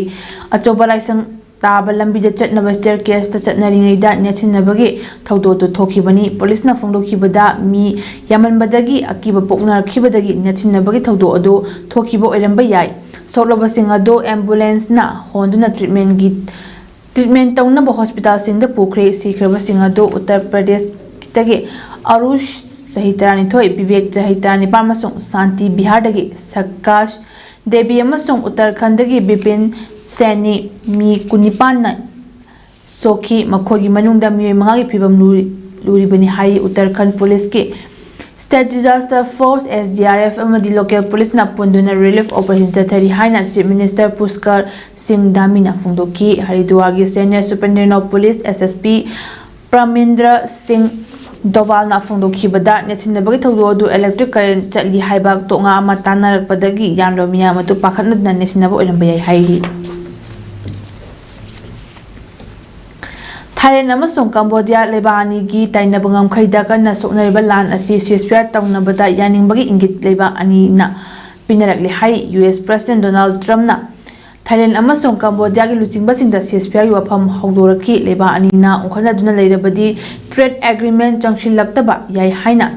ꯑꯆꯧꯕ ꯂꯥꯏꯁꯪ ꯇꯥꯕ ꯂꯝꯕꯤꯗ ꯆꯠꯅꯕ ꯁ꯭ꯇꯦꯌꯔ ꯀꯦꯁꯇ ꯆꯠꯅꯔꯤꯉꯩꯗ ꯅꯦꯠꯁꯤꯟꯅꯕꯒꯤ ꯊꯧꯗꯣꯛꯇꯨ ꯊꯣꯛꯈꯤꯕꯅꯤ꯫ ꯄꯨꯂꯤꯁꯅ ꯐꯣꯡꯗꯣꯛꯈꯤꯕꯗ, ꯃꯤ ꯌꯥꯝꯃꯟꯕꯗꯒꯤ ꯑꯀꯤꯕ ꯄꯣꯛꯅꯔꯛꯈꯤꯕꯗꯒꯤ ꯅꯦꯠꯁꯤꯟꯅꯕꯒꯤ ꯊꯧꯗꯣꯛ ꯑꯗꯨ ꯊꯣꯛꯈꯤꯕ ꯑꯣꯏꯔꯝꯕ ꯌꯥꯏ꯫ ꯁꯣꯛꯂꯕꯁꯤꯡ ꯑꯗꯨ ꯑꯦꯝꯕꯨꯂꯦꯟꯁꯅ ꯍꯣꯟꯗꯨꯅ ꯇ꯭ꯔꯤꯠꯃꯦꯟꯒꯤ ꯇ꯭ꯔꯤꯠꯃꯦꯟ ꯇꯧꯅꯕ ꯍꯣꯁꯄꯤꯇꯥꯜꯁꯤꯡꯗ ꯄꯨꯈ꯭ꯔꯦ꯫ ꯁꯤꯈ꯭ꯔꯕꯁꯤꯡ ꯑꯗꯨ ꯎꯠꯇꯔ ꯄ꯭ꯔꯗꯦꯁꯇꯒꯤ ꯑꯔꯨꯁ ꯆꯍꯤ ꯇꯔꯥꯅꯤꯊꯣꯏ, ꯕꯤꯕꯦꯛ ꯆꯍꯤ ꯇꯔꯥꯅꯤꯄꯥꯟ ꯑꯃꯁꯨꯡ ꯁꯥꯟꯇꯤ ꯕꯤꯍꯥꯔꯗꯒꯤ ꯁꯀꯥꯁ ꯗꯦꯕꯤ ꯑꯃꯁꯨꯡ ꯎꯠꯇꯔꯈꯟꯗꯒꯤ ꯕꯤꯄꯤꯟ ꯁꯦꯅꯤ, ꯃꯤ ꯀꯨꯟꯅꯤꯄꯥꯟꯅ ꯁꯣꯛꯈꯤ꯫ ꯃꯈꯣꯏꯒꯤ ꯃꯅꯨꯡꯗ ꯃꯤꯑꯣꯏ ꯃꯉꯥꯒꯤ ꯐꯤꯕꯝ ꯂꯨꯔꯤ-, ꯂꯨꯔꯤꯕꯅꯤ ꯍꯥꯏ ꯎꯠꯇꯔꯈꯟ ꯄꯨꯂꯤꯁꯀꯤ꯫ State Disaster Force, S D R F, ꯑꯃꯗꯤ local ꯄꯨꯂꯤꯁꯅ ꯄꯨꯟꯗꯨꯅ relief operation ꯆꯠꯊꯔꯤ ꯍꯥꯏꯅ Chief Minister ꯄꯨꯁꯀꯔ ꯁꯤꯡ ꯙꯥꯃꯤꯅ ꯐꯣꯡꯗꯣꯛꯈꯤ꯫ ꯍꯔꯤꯗ꯭ꯋꯥꯔꯒꯤ senior superintendent of police, S S P, ꯄ꯭ꯔꯃꯤꯟꯗ꯭ꯔ ꯁꯤꯡ ꯗꯣꯚꯥꯜꯅ ꯐꯣꯡꯗꯣꯛꯈꯤꯕꯗ, ꯅꯦꯠꯁꯤꯟꯅꯕꯒꯤ ꯊꯧꯗꯣꯛ ꯑꯗꯨ electric current ꯆꯠꯂꯤ ꯍꯥꯏꯕ ꯇꯣꯉꯥ ꯑꯃ ꯇꯥꯟꯅꯔꯛꯄꯗꯒꯤ ꯌꯥꯝꯂꯕ ꯃꯤꯌꯥꯝ ꯑꯗꯨ ꯄꯥꯈꯠꯅꯗꯨꯅ ꯅꯦꯠꯁꯤꯟꯅꯕ ꯑꯣꯏꯔꯝꯕ ꯌꯥꯏ ꯍꯥꯏꯔꯤ꯫ ꯊꯥꯏꯂꯦꯟ ꯑꯃꯁꯨꯡ ꯀꯝꯕꯣꯗꯤꯌꯥ ꯂꯩꯕꯥꯛ ꯑꯅꯤꯒꯤ ꯇꯥꯏꯅꯕ ꯉꯝꯈꯩꯗ ꯀꯟꯅ ꯁꯣꯛꯅꯔꯤꯕ ꯂꯥꯟ ꯑꯁꯤ ceasefire ꯇꯧꯅꯕꯗ ꯌꯥꯅꯤꯡꯕꯒꯤ ꯏꯪꯒꯤꯠ ꯂꯩꯕꯥꯛ ꯑꯅꯤꯅ ꯄꯤꯅꯔꯛꯂꯦ ꯍꯥꯏꯔꯤ꯫ ꯌꯨ ꯑꯦꯁ President Donald Trumpꯅ ꯊꯥꯏꯂꯦꯟ ꯑꯃꯁꯨꯡ ꯀꯝꯕꯣꯗꯤꯌꯥꯒꯤ ꯂꯨꯆꯤꯡꯕꯁꯤꯡꯗ ceasefireꯒꯤ ꯋꯥꯐꯝ ꯍꯧꯗꯣꯔꯛꯈꯤ꯫ ꯂꯩꯕꯥꯛ ꯑꯅꯤꯅ ꯎꯪꯈꯠꯅꯗꯨꯅ ꯂꯩꯔꯕꯗꯤ trade agreement ꯆꯪꯁꯤꯜꯂꯛꯇꯕ ꯌꯥꯏ ꯍꯥꯏꯅ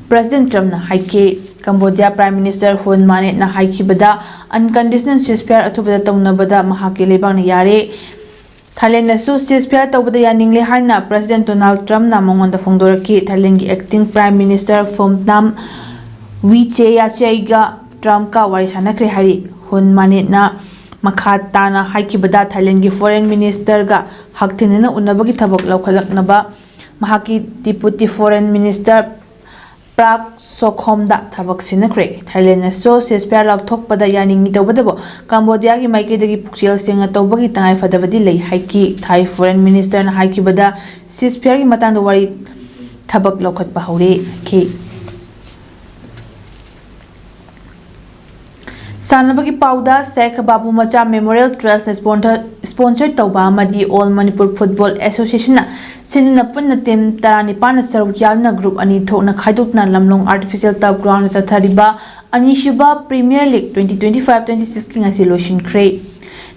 President Trumpꯅ ꯍꯥꯏꯈꯤ꯫ Cambodia Prime Minister ꯍꯨꯟ ꯃꯥꯅꯦꯠꯅ ꯍꯥꯏꯈꯤꯕꯗ, unconditional ceasefire ꯑꯊꯨꯕꯗ ꯇꯧꯅꯕꯗ ꯃꯍꯥꯛꯀꯤ ꯂꯩꯕꯥꯛꯅ ꯌꯥꯔꯦ꯫ ꯊꯥꯏꯂꯦꯟꯗꯁꯨ ceasefire ꯇꯧꯕꯗ ꯌꯥꯅꯤꯡꯂꯦ ꯍꯥꯏꯅ President Donald Trumpꯅ ꯃꯉꯣꯟꯗ ꯐꯣꯡꯗꯣꯔꯛꯈꯤ꯫ ꯊꯥꯏꯂꯦꯟꯒꯤ acting Prime Minister ꯐꯣꯝꯅꯥꯝ ꯋꯤꯆꯦꯌꯥꯆꯦꯒ Trumpꯀ ꯋꯥꯔꯤ ꯁꯥꯟꯅꯈ꯭ꯔꯦ ꯍꯥꯏꯔꯤ꯫ ꯍꯨꯟ ꯃꯥꯅꯦꯠꯅ ꯃꯈꯥ ꯇꯥꯅ ꯍꯥꯏꯈꯤꯕꯗ, ꯊꯥꯏꯂꯦꯟꯒꯤ Foreign Ministerꯒ ꯍꯛꯊꯦꯡꯅꯅ ꯎꯅꯕꯒꯤ ꯊꯕꯛ ꯂꯧꯈꯠꯂꯛꯅꯕ ꯃꯍꯥꯛꯀꯤ Deputy Foreign Minister ꯄ꯭ꯔꯥꯛ ꯁꯣꯈꯣꯝꯗ ꯊꯕꯛ ꯁꯤꯟꯅꯈ꯭ꯔꯦ꯫ ꯊꯥꯏꯂꯦꯟꯗꯁꯨ ceasefire ꯂꯥꯎꯊꯣꯛꯄꯗ ꯌꯥꯅꯤꯡꯏ, ꯇꯧꯕꯇꯕꯨ ꯀꯝꯕꯣꯗꯤꯌꯥꯒꯤ ꯃꯥꯏꯀꯩꯗꯒꯤ ꯄꯨꯛꯆꯦꯜ ꯁꯦꯡꯅ ꯇꯧꯕꯒꯤ ꯇꯉꯥꯏ ꯐꯗꯕꯗꯤ ꯂꯩ ꯍꯥꯏꯈꯤ꯫ ꯊꯥꯏ Foreign Ministerꯅ ꯍꯥꯏꯈꯤꯕꯗ, ceasefireꯒꯤ ꯃꯇꯥꯡꯗ ꯋꯥꯔꯤ ꯊꯕꯛ ꯂꯧꯈꯠꯄ ꯍꯧꯔꯦ ꯍꯥꯏꯈꯤ꯫ ꯁꯥꯟꯅꯕꯒꯤ ꯄꯥꯎꯗ, ꯁꯦꯈ ꯕꯥꯕꯨ ꯃꯆꯥ Memorial Trustꯅ sponsor, sponsor ꯇꯧꯕ ꯑꯃꯗꯤ All Manipur Football Associationꯅ ꯁꯤꯟꯗꯨꯅ ꯄꯨꯟꯅ team ꯇꯔꯥꯅꯤꯄꯥꯟꯅ ꯁꯔꯨꯛ ꯌꯥꯗꯨꯅ group ꯑꯅꯤ ꯊꯣꯛꯅ ꯈꯥꯏꯗꯣꯛꯇꯨꯅ ꯂꯝꯂꯣꯡ Artificial Turf Groundꯗ ꯆꯠꯊꯔꯤꯕ ꯑꯅꯤꯁꯨꯕ Premier League twenty twenty-five twenty-sixꯀꯤ ꯉꯁꯤ ꯂꯣꯏꯁꯤꯟꯈ꯭ꯔꯦ꯫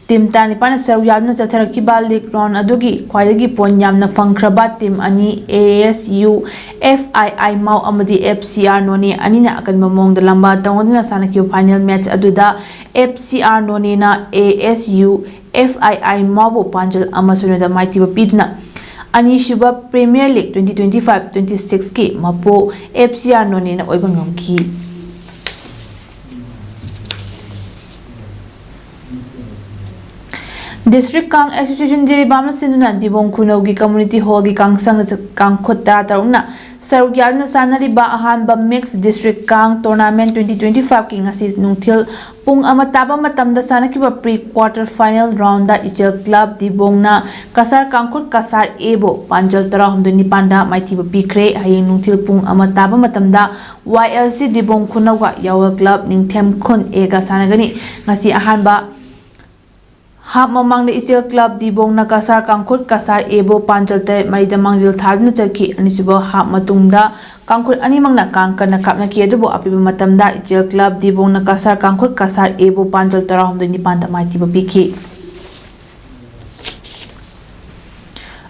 Team ꯇꯔꯥꯅꯤꯄꯥꯟꯅ ꯁꯔꯨꯛ ꯌꯥꯗꯨꯅ ꯆꯠꯊꯔꯛꯈꯤꯕ league round ꯑꯗꯨꯒꯤ ꯈ꯭ꯋꯥꯏꯗꯒꯤ point ꯌꯥꯝꯅ ꯐꯪꯈ꯭ꯔꯕ team ꯑꯅꯤ, A S U F I I ꯃꯥꯎ ꯑꯃꯗꯤ F C R ꯅꯣꯅꯦ ꯑꯅꯤꯅ ꯑꯀꯟꯕ ꯃꯑꯣꯡꯗ ꯂꯝꯕꯥ ꯇꯧꯅꯗꯨꯅ ꯁꯥꯟꯅꯈꯤꯕ final match ꯑꯗꯨꯗ F C R ꯅꯣꯅꯦꯅ A S U F I I ꯃꯥꯎꯕꯨ ꯄꯥꯟꯖꯜ ꯑꯃ ꯁꯨꯞꯅꯗ ꯃꯥꯏꯊꯤꯕ ꯄꯤꯗꯨꯅ ꯑꯅꯤꯁꯨꯕ Premier League twenty twenty five twenty six ꯀꯤ ꯃꯄꯨ F C R ꯅꯣꯅꯦꯅ ꯑꯣꯏꯕ ꯉꯝꯈꯤ꯫ District Kang Association ꯖꯤꯔꯤꯕꯥꯝꯅ ꯁꯤꯟꯗꯨꯅ ꯗꯤꯕꯣꯡ ꯈꯨꯅꯧꯒꯤ Community Hall ꯒꯤ ꯀꯥꯡꯁꯪꯗ ꯀꯥꯡꯈꯨꯠ ꯇꯔꯥ ꯇꯔꯨꯛꯅ ꯁꯔꯨꯛ ꯌꯥꯗꯨꯅ ꯆꯥꯟꯅꯔꯤꯕ ꯑꯍꯥꯟꯕ Mixed District Kang Tournament twenty twenty five ꯀꯤ ꯉꯁꯤ ꯅꯨꯡꯊꯤꯜ ꯄꯨꯡ ꯑꯃ ꯇꯥꯕ ꯃꯇꯝꯗ ꯁꯥꯟꯅꯈꯤꯕ pre quarter final round ꯗ ꯏꯆꯦꯜ club ꯗꯤꯕꯣꯡꯅ ꯀꯁꯥꯔ ꯀꯥꯡꯈꯨꯠ ꯀꯁꯥꯔ A ꯕꯨ ꯄꯥꯟꯖꯜ ꯇꯔꯥꯍꯨꯝꯗꯣꯏ ꯅꯤꯄꯥꯟꯗ ꯃꯥꯏꯊꯤꯕ ꯄꯤꯈ꯭ꯔꯦ꯫ ꯍꯌꯦꯡ ꯅꯨꯡꯊꯤꯜ ꯄꯨꯡ ꯑꯃ ꯇꯥꯕ ꯃꯇꯝꯗ Y L C ꯗꯤꯕꯣꯡ ꯈꯨꯅꯧꯒ ꯌꯥꯋꯜ club ꯅꯤꯡꯊꯦꯝ ꯈꯨꯟ A ꯒ ꯁꯥꯟꯅꯒꯅꯤ꯫ ꯉꯁꯤ ꯑꯍꯥꯟꯕ half ꯃꯃꯥꯡꯗ ꯏꯆꯦꯜ club ꯗꯤꯕꯣꯡꯅ ꯀꯁꯥꯔ ꯀꯥꯡꯈꯨꯠ ꯀꯁꯥꯔ A ꯕꯨ ꯄꯥꯟꯖꯜ ꯇꯔꯦꯠ ꯃꯔꯤꯗ ꯃꯥꯡꯖꯤꯜ ꯊꯥꯗꯨꯅ ꯆꯠꯈꯤ꯫ ꯑꯅꯤꯁꯨꯕ half ꯃꯇꯨꯡꯗ ꯀꯥꯡꯈꯨꯠ ꯑꯅꯤꯃꯛꯅ ꯀꯥꯡ ꯀꯟꯅ ꯀꯥꯞꯅꯈꯤ꯫ ꯑꯗꯨꯕꯨ ꯑꯄꯤꯕ ꯃꯇꯝꯗ ꯏꯆꯦꯜ club ꯗꯤꯕꯣꯡꯅ ꯀꯁꯥꯔ ꯀꯥꯡꯈꯨꯠ ꯀꯁꯥꯔ A ꯕꯨ ꯄꯥꯟꯖꯜ ꯇꯔꯥꯍꯨꯝꯗꯣꯏ ꯅꯤꯄꯥꯟꯗ ꯃꯥꯏꯊꯤꯕ ꯄꯤꯈꯤ꯫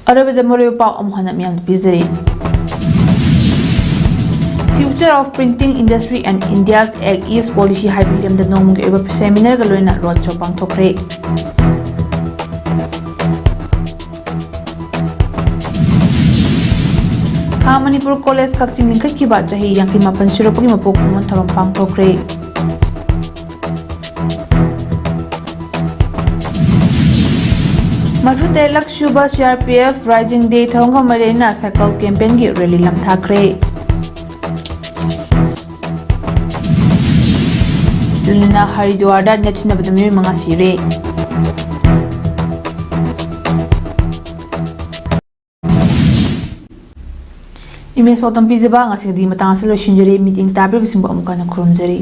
ꯑꯔꯣꯏꯕꯗ ꯃꯔꯨꯑꯣꯏꯕ ꯄꯥꯎ ꯑꯃꯨꯛ ꯍꯟꯅ ꯃꯤꯌꯥꯝꯗ ꯄꯤꯖꯔꯤ꯫ Future of Printing Industry and India's Act East Policy ꯍꯥꯏꯕ ꯍꯤꯔꯝꯗ ꯅꯣꯡꯃꯒꯤ ꯑꯣꯏꯕ seminar ꯒ ꯂꯣꯏꯅꯅ road show ꯄꯥꯡꯊꯣꯛꯈ꯭ꯔꯦ꯫ ꯈꯥ ꯃꯅꯤꯄꯨꯔ college ꯀꯛꯆꯤꯡ ꯂꯤꯡꯈꯠꯈꯤꯕ ꯆꯍꯤ ꯌꯥꯡꯈꯩ ꯃꯥꯄꯟ ꯁꯨꯔꯛꯄꯒꯤ ꯃꯄꯣꯛ ꯀꯨꯝꯑꯣꯟ ꯊꯧꯔꯝ ꯄꯥꯡꯊꯣꯛꯈ꯭ꯔꯦ꯫ ꯃꯔꯤꯐꯨ ꯇꯔꯦꯠꯂꯛ ꯁꯨꯕ C R P F Rising Day ꯊꯧꯔꯝꯒ ꯃꯔꯤ ꯂꯩꯅꯅ cycle campaign ꯒꯤ rally ꯂꯝꯊꯥꯈ꯭ꯔꯦ꯫ ꯂꯨꯅꯤꯅ ꯍꯔꯤꯗ꯭ꯋꯥꯔꯗ net ꯁꯤꯖꯤꯟꯅꯕꯗ ꯃꯤꯑꯣꯏ ꯃꯉꯥ ꯁꯤꯔꯦ꯫ Image ꯄꯥꯎꯗꯝ ꯄꯤꯖꯕ ꯉꯁꯤꯒꯤꯗꯤ ꯃꯇꯥꯡ ꯑꯁꯤꯗ ꯂꯣꯏꯁꯤꯟꯖꯔꯦ꯫ ꯃꯤꯠꯌꯦꯡ ꯇꯥꯕꯤꯔꯤꯕꯁꯤꯡꯕꯨ ꯑꯃꯨꯛ ꯍꯟꯅ ꯈꯨꯔꯨꯝꯖꯔꯤ꯫